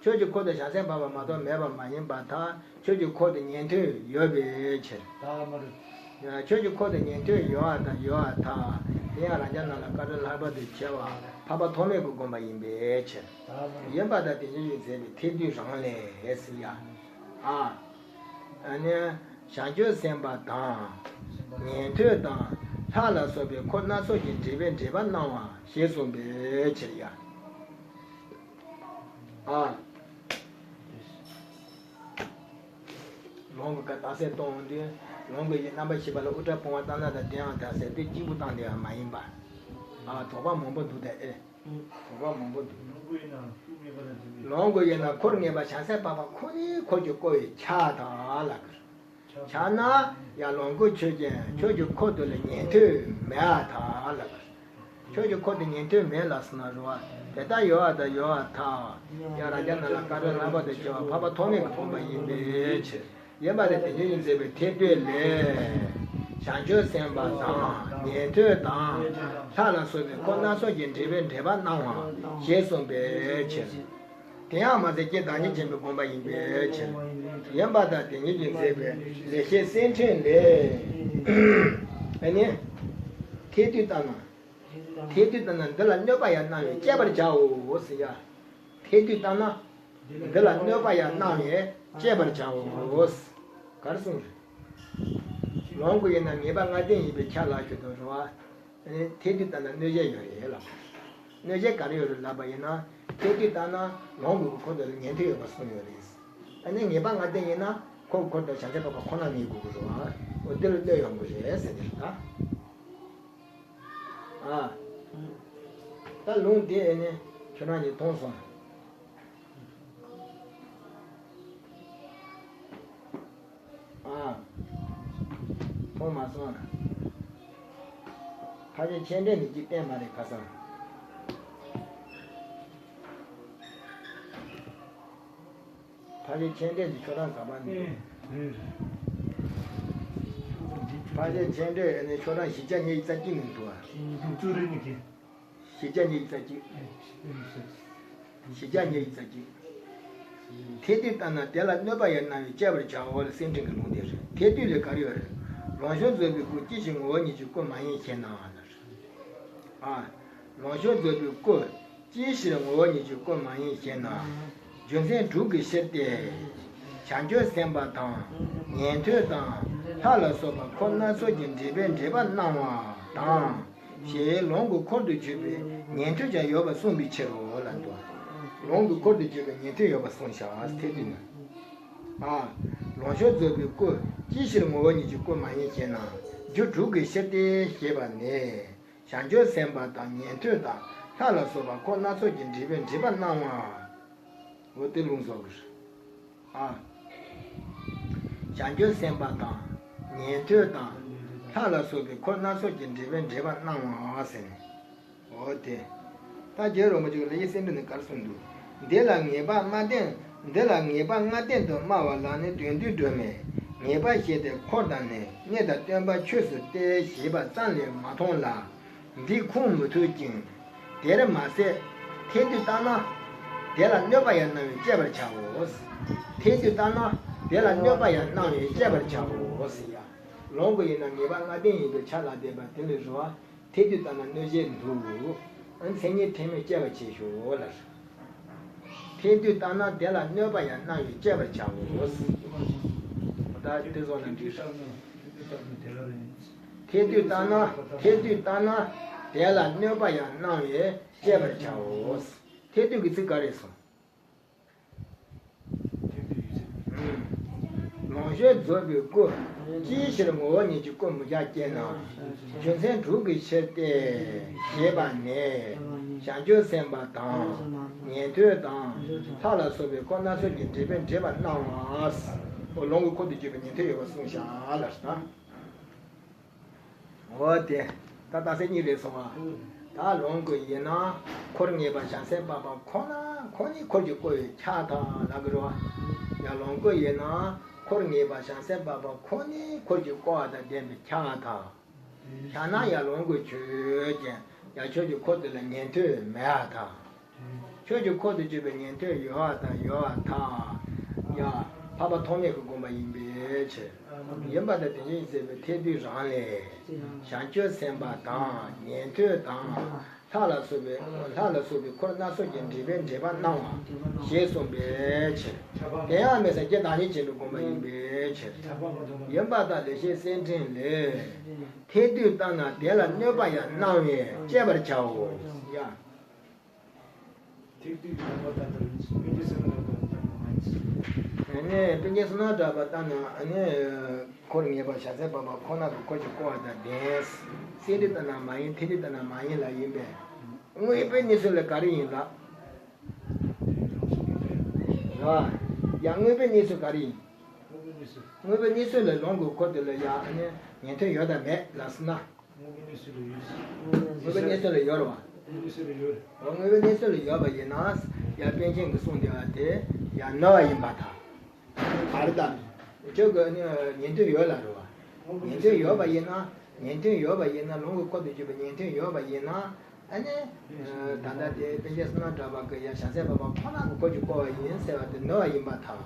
ཆོས་ཀྱི་འཁོར་དུ་བྱང་སེམས་འཕགས་པ་མ་གཏོགས་མེད་པ་མ་ཡིན་པར་ཐལ། ཆོས་ཀྱི་འཁོར་དུ་ཉན་ཐོས་ཡོད་པའི་ཕྱིར། ད་མ་རེད། ཆོས་ཀྱི་འཁོར་དུ་ཉན་ཐོས་ཡོད་པ་དང་ཡོད་པར་ཐལ། དེ་ཡང་རང་རྒྱལ་རྣམས་ལ་བཀའ་དྲིན་ལྷག་པར་དུ་ཆེ་བ་འཕགས་པ་ཐོགས་མེད་ཀྱིས་བསྒོམས་པ་ཡིན་པའི་ཕྱིར། ཡིན་པ་དང་དེ་ཉིད་ཀྱིས་མཛད་པའི་ཐེག་བསྡུས་རང་ལས་ཟེར་ཡ། ཨ། ཨ་ནི། བྱང་ཆུབ་སེམས་དཔའ་དང་། ཉན་ཐོས་དང་། ལྷ་ལ་སོགས་པའི་འཁོར་སྣ་ཚོགས་ཀྱི་འགྲེལ་པའི་འགྲེལ་པ་གནང་བ་ཞེས་གསུངས་པའི་ཕྱིར་ཡ། ཨ། ལོངས་སྐུ་ག་རྟགས་གསལ་གཏོང་འོང་དུས། ལོངས་སྐུ་ཡི་རྣམ་པ་བཞི་པ་ལ་དབུ་སྐྲ་སྤུ་ངར་བཏང་ན་དང་དེའང་རྟགས་གསལ་དེ་གཅིག་པུ་བཏང་དེ་ཡང་མ་ཡིན་པ། ཨ། དོགས་པ་མང་པོ་འདུག་ད་ཨེ། དོགས་པ་མང་པོ་འདུག་ལོངས་སྐུ་ཡིན་ན་འཁོར་ངེས་པ་བྱང་སེམས་དཔའ་ཁོ་ནའི་འཁོར་གྱིས་བསྐོར་བའི་ཕྱིར་དང་ལ། ཕྱིར་ན་ཡང་ལོངས་སྐུ་ཆོས་ཅན། ཆོས་ཀྱི་འཁོར་དེ་ལ་ཉན་ཐོས་མེད་པར་ཐལ་ལ། ཆོས་ཀྱི་འཁོར་དེ་ཉན་ཐོས་མེད་ལ་ཟེར་ན་རུང་བ། དེ་ལྟར་ཡོད་པ་དང་ཡོད་པར་ཐལ། ཡང་རང་རྒྱལ་རྣམས་ལ་བཀའ་དྲིན་ལྷག་པར་དུ་ཆེ་བ་འཕགས་པ་ཐོགས་མེད་ཀྱིས་བསྒོམས་པ་ཡིན་པའི་ཕྱིར། ཡིན་པ་དེ་དེ་ཉིད་ཀྱིས་མཛད་པའི་ཐེག་བསྡུས་ལས། བྱང་ཆུབ་སེམས་དཔའ་དང་ཉན་ཐོས་དང་། ལྷ་ལ་སོགས་པའི་འཁོར་སྣ་ཚོགས་ཀྱི་འགྲེལ་པའི་འགྲེལ་པ་གནང་བ་ཞེས་གསུངས་པའི་ཕྱིར། དེ་ཡང་མ་ཟད་ཀྱི་བདག་ཉིད་ཆེན་པོས་བསྒོམས་པ་ཡིན་པའི་ཕྱིར། ཡིན་པ་དང་དེ་ཉིད་ཀྱིས་མཛད་པའི་ལེགས་བཤད་གསེར་ཕྲེང་ལས། ཨ་ནི། ཐེག་བསྡུས་ལྟར་ན། ཐེག་བསྡུས་ལྟར་ན་འདི་ལ་གནོད་པ་ཡང་གནང་བས་བཅད་པར་བྱའོ་ཟེར་ཡ། ཐེག་བསྡུས་ལྟར་ན། འདི་ལ་གནོད་པ་ཡང་གནང་བས་བཅད་པར་བྱའོ། ག་རེ་གསུངས་རེད། ལོངས་སྐུ་ཡིན་ན་ངེས་པ་ལྔ་ལྡན་ཡིན་པའི་ཕྱིར་ལ་ཞུ་དོན་རེད་བ། ཐེག་བསྡུས་ལྟར་ན་གནོད་བྱེད་ཡོད་རེད་ལབ། གནོད་བྱེད་ག་རེ་ཡོད་རེད་ལབ་པ་ཡིན་ན། ཐེག་བསྡུས་ལྟར་ན་ལོངས་སྐུ་གི་འཁོར་དེ་ལ་ཉན་ཐོས་ཡོད་པ་གསུངས་ཡོད་རེད། ཨ་ནི་ངེས་པ་ལྔ་ལྡན་ཡིན་ན་འཁོར་གྱི་འཁོར་དེ་བྱང་ཆུབ་སེམས་དཔའ་ཁོ་ན་ངེས་དགོས་ཀྱི་རེད་བ། འོ་འདི་ལ་གནོད་ཡོང་གི་རེད་ཟེར་གྱི་རེད་ད། ཨ། ད་ལུང་དེ་ཨེ་ནི་ཁྱོད་རང་གིས་མཐོང་སོང་། ཨ། མཐོང་མ་སོང་། ཕལ་ཆེར་མཆན་འགྲེལ་ནི་གཅིག་བསྟན་མ་རེད་ཁ་སང་། ཕལ་ཆེར་མཆན་འགྲེལ་འདི་ཁྱོད་རང་ག་པར་ནས། ཨེ། ཨེ། ཕལ་ཆེར་མཆན་འགྲེལ་ནི་ཁྱོད་རང་བཞི་བརྒྱ་ཉི་ཤུ་རྩ་གཅིག་ནས་འདུག་ཨ། ཨེ། འདུག་ཚུལ་རེད་ནི་གི། བཞི་བརྒྱ་ཉི་ཤུ་རྩ་གཅིག། ཨེ། བཞི་བརྒྱ་ཉི་ཤུ་རྩ་གཅིག། ཐེག་བསྡུས་ལྟར་ན་དེ་ལ་གནོད་པ་ཡང་གནང་བས་བཅད་པར་བྱའོ་ལ་གསེར་ཕྲེང་གི་ལུང་དེ་རེད། ཐེག་བསྡུས་ལས་ག་རེ་ཡོད་རེད། ལོངས་སྤྱོད་རྫོགས་པའི་སྐུ་ཅི་ཕྱིར་ངོ་བོ་ཉིད་ཀྱི་སྐུ་མ་ཡིན་ཞེ་ན་ལ། ཨ། ལོངས་སྤྱོད་རྫོགས་པའི་སྐུ་ཅི་ཕྱིར་ངོ་བོ་ཉིད་ཀྱི་སྐུ་མ་ཡིན་ཞེ་ན། རྒྱུ་མཚན་དྲུག་གི་ཕྱིར་ཏེ། བྱང་ཆུབ་སེམས་དཔའ་དང་། ཉན་ཐོས་དང་། ལྷ་ལ་སོགས་པ་འཁོར་སྣ་ཚོགས་ཀྱི་འགྲེལ་པའི་འགྲེལ་པ་གནང་བ་དང་། ཞེས་ལོངས་སྐུ་འཁོར་དུ་གྱུར་པའི་ཉན་ཐོས་ཀྱང་ཡོད་པར་གསུངས་པའི་ཕྱིར་རོ་ལ་འདུག་ལོངས་སྐུ་འཁོར་དུ་གྱུར་པའི་ཉན་ཐོས་ཡོད་པར་གསུངས་ཤག་ཐེག་བསྡུས་ན། ཨ། ལོངས་སྤྱོད་རྫོགས་པའི་སྐུ་ཅི་ཕྱིར་ངོ་བོ་ཉིད་ཀྱི་སྐུ་མ་ཡིན་ཞེ་ན། རྒྱུ་དྲུག་གི་ཕྱིར་ཏེ་ཞེས་པ་ནས། བྱང་ཆུབ་སེམས་དཔའ་དང་ཉན་ཐོས་དང་ལྷ་ལ་སོགས་པ་འཁོར་སྣ་ཚོགས་ཀྱི་འགྲེལ་པའི་འགྲེལ་པ་གནང་བ། འོ་དེ་ལུང་རྫོགས་ཀྱི་རེད། ཨ། བྱང་ཆུབ་སེམས་དཔའ་དང་། ཉན་ཐོས་དང་། ལྷ་ལ་སོགས་པའི་འཁོར་སྣ་ཚོགས་ཀྱི་འགྲེལ་པའི་འགྲེལ་པ་གནང་བ་ཟེར་ནས། འོ་དེ། ད་རྗེ་རིན་པོ་ཆེ་གིས་ལེགས་བཤད་གསེར་ཕྲེང་ནས་ག་རེ་གསུངས་འདུག་འདི་ལ་ངེས་པ་ལྔ་ལྡན། འདི་ལ་ངེས་པ་ལྔ་ལྡན་དུ་སྨྲ་བ་ལ་ནི་དོན་བསྡུ་སྒྲོན་མེ། ངེས་པ་བཞེས་ཏེ་འཁོར་དང་ནི། གནས་དང་སྟོན་པ་ཆོས་སུ་སྟེ་ཞེས་པ་ཙམ་ལས་མ་མཐོང་ལ། འདི་ཁུངས་མི་ཐུབ་ཅིང་། དེར་མ་ཟད། ཐེག་བསྡུས་ལྟར་ན། དེ་ལ་གནོད་པ་ཡང་གནང་བས་བཅད་པར་བྱའོ། ཐེག་བསྡུས་ལྟར་ན། དེ་ལ་གནོད་པ་ཡང་གནང་བས་བཅད་པར་བྱའོ་ཟེར་ཡ། ལོངས་སྐུ་ཡིན་ན་ངེས་པ་ལྔ་ལྡན་ཡིན་པའི་ཕྱིར་ལ་བསྟན་པ་དེ་ལས་རུང་བ། ཐེག་བསྡུས་ལྟར་ན་གནོད་བྱེད་འདུག་ཨ། མཚན་ཉིད་ཕྲད་མོས་བཅད་པར་བྱེད་ཤོག་ལ། ཐེག་བསྡུས་ལྟར་ན་དེ་ལ་གནོད་པ་ཡང་གནང་བས་བཅད་པར་བྱའོ། ད་དེ་ཚོ་ལ་འགྲིག་ཐེག་བསྡུས་ལྟར་ན། ཐེག་བསྡུས་ལྟར་ན། དེ་ལ་གནོད་པ་ཡང་གནང་བས་བཅད་པར་བྱའོ། ཐེག་བསྡུས་ཀྱི་ཚིག་ག་རེ་སོང་། ལོངས་སྤྱོད་རྫོགས་པའི་སྐུ། ཅིའི་ཕྱིར་ངོ་བོ་ཉིད་ཀྱི་སྐུ་མི་བྱ་ཞེ་ན། རྒྱུ་མཚན་དྲུག་གི་ཕྱིར་ཏེ། ཞེས་པ་ནས། བྱང་ཆུབ་སེམས་དཔའ་དང་། ཉན་ཐོས་དང་། ལྷ་ལ་སོགས་པའི་འཁོར་སྣ་ཚོགས་ཀྱི་འགྲེལ་པའི་འགྲེལ་པ་གནང་བ། ལོངས་སྐུ་འཁོར་དུ་གྱུར་པའི་ཉན་ཐོས་ཡོད་པར་གསུངས་ཤག་ལ། འོ་དེ། ད་རྟགས་གསལ་གཉིས་རེད་སོང་ང་། ད་ལོངས་སྐུ་ཡིན་ན། འཁོར་ངེས་པ་བྱང་སེམས་དཔའ་ཁོ་ན་ཁོ་ནའི་འཁོར་གྱིས་བསྐོར་བའི་ཕྱིར་དང་ལབ་ཀྱི་རེད་བ། ཡང་ལོངས་སྐུ་ཡིན་ན། འཁོར་ངེས་པ་བྱང་སེམས་དཔའ་ཁོ་ནའི་འཁོར་གྱིས་བསྐོར་བ་དང་ལྡན་པའི་ཕྱིར་དང་། ཡང་ན་ཡང་ལོངས་སྐུ་ཆོས་ཅན། ཡང་ཆོས་ཀྱི་འཁོར་དེ་ལ་ཉན་ཐོས་མེད་པར་ཐལ། ཆོས་ཀྱི་འཁོར་དུ་གྱུར་པའི་ཉན་ཐོས་ཡོད་པར་ཐལ། ཡོད་པར་ཐལ། ཡང་། ཐར་པ་ཐོགས་མེད་ཀྱི་དགོངས་པ་ཡིན་པའི་ཕྱིར། ཡིན་པར་ཐལ། དེ་བཞིན་གཤེགས་པའི་ཐེག་བསྡུས་རང་ལས། བྱང་ཆུབ་སེམས་དཔའ་དང་ཉན་ཐོས་དང་། ལྷ་ལ་སོགས་པའི་ལྷ་ལ་སོགས་པའི་འཁོར་སྣ་ཚོགས་ཀྱིས་འདྲེས་པའི་འདྲེས་པ་སྣང་བ་ཞེས་གསུངས་པའི་ཕྱིར། དེ་ཡང་མེད་ས་སྐྱེ་བདག་ཉིད་ཅན་དུ་དགོངས་པ་ཡིན་པའི་ཕྱིར། ཡིན་པར་ཐལ། ལེགས་བཤད་གསེར་ཕྲེང་ལས། ཐེག་བསྡུས་ལྟར་ན་དེ་ལ་གནོད་པ་ཡང་སྣང་བས་དཔྱད་པར་བྱའོ། ཡ། ཐེག་བསྡུས་ཀྱི་ལུང་པ་ལྟར་དུ་ཡིན། དཔེ་འདི་སེམས་ལ་བཀོད་པ་ལྟར་མ་ཡིན། ཨ་ནི་དཔེ་རྒྱན་གསུམ་ན་གྲགས་པ་ལྟར་ན་ཨ་ནི་འཁོར་ངེས་པ་བྱང་སེམས་སྤངས་པ་ཁོ་ན་གི་འཁོར་གྱིས་བསྐོར་བ་དང་ལྡན། གསེར་འདི་ལྟར་ན་མ་ཡིན། ཐིག་ལེ་ལྟར་ན་མ་ཡིན་ལ་ཡིན་པས། དངོས་པོའི་གནས་ཚུལ་ལ་ག་རེ་ཡིན་ལབ། རེད་བ། ཡང་དངོས་པོའི་གནས་ཚུལ་ག་རེ་ཡིན། དངོས་པོའི་གནས་ཚུལ་ལ་ལུང་གི་འཁོར་དེ་ལ་ཡང་ཨ་ནི་ཉན་ཐོས་ཡོད་དམ་མེད་ལབ་སོང་ན། དངོས་པོའི་གནས་ཚུལ་ལ་ཡོད། དངོས་པོའི་གནས་ཚུལ་ལ་ཡོད་རེད་བ། དངོས་པོའི་གནས་ཚུལ་ལ་ཡོད་པ་ཡིན་ན། ཡང་པཎ་ཆེན་གྱིས་གསུངས་བསྡད་པ་དེ་ཡང་ནོར་བ་ཡིན་པར་ཐལ། ག་རེ་ལྟར། ཁྱོད་ཀྱིས་ནི་ཉན་ཐོས་ཡོད་ལབ་རེད་བ། ཉན་ཐོས་ཡོད་པ་ཡིན་ན། ཉན་ཐོས་ཡོད་པ་ཡིན་ན། ལུང་གི་འཁོར་དུ་གྱུར་པའི་ཉན་ཐོས་ཡོད་པ་ཡིན་ན། ཨ་ནི། ད་ལྟ་དེ་དཔེ་ཆ་གསུམ་ན་གྲགས་པ་གི་ཡང་བྱང་སེམས་སྤངས་པ་ཁོ་ན་གི་འཁོར་གྱིས་བསྐོར་བ་ཡིན་ཟེར་བ་དེ་ནོར་བ་ཡིན་པར་ཐལ།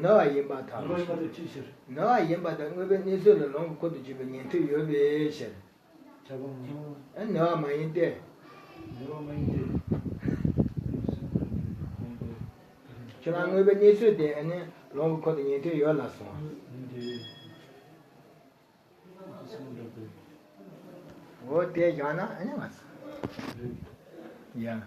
ནོར་བ་ཡིན་པར་ཐལ། ནོར་བ་ཡིན་པར་ཐལ། ནོར་བ་ཡིན་པར་ཐལ། དངོས་པོའི་གནས་ཚུལ་ལ་ལུང་གི་འཁོར་དུ་གྱུར་པའི་ཉན་ཐོས་ཡོད་པའི་ཕྱིར། ཨ་ནོར་བ་མ་ཡིན་ཏེ། ཁྱོད་རང་དངོས་པོའི་གནས་ཚུལ་དེ་ཨ་ནི་ལུང་གི་འཁོར་དུ་ཉན་ཐོས་ཡོད་ལབ་སོང་། འོ་དེ་བཞག་ན་ཨ་ནི་མ་ཡ།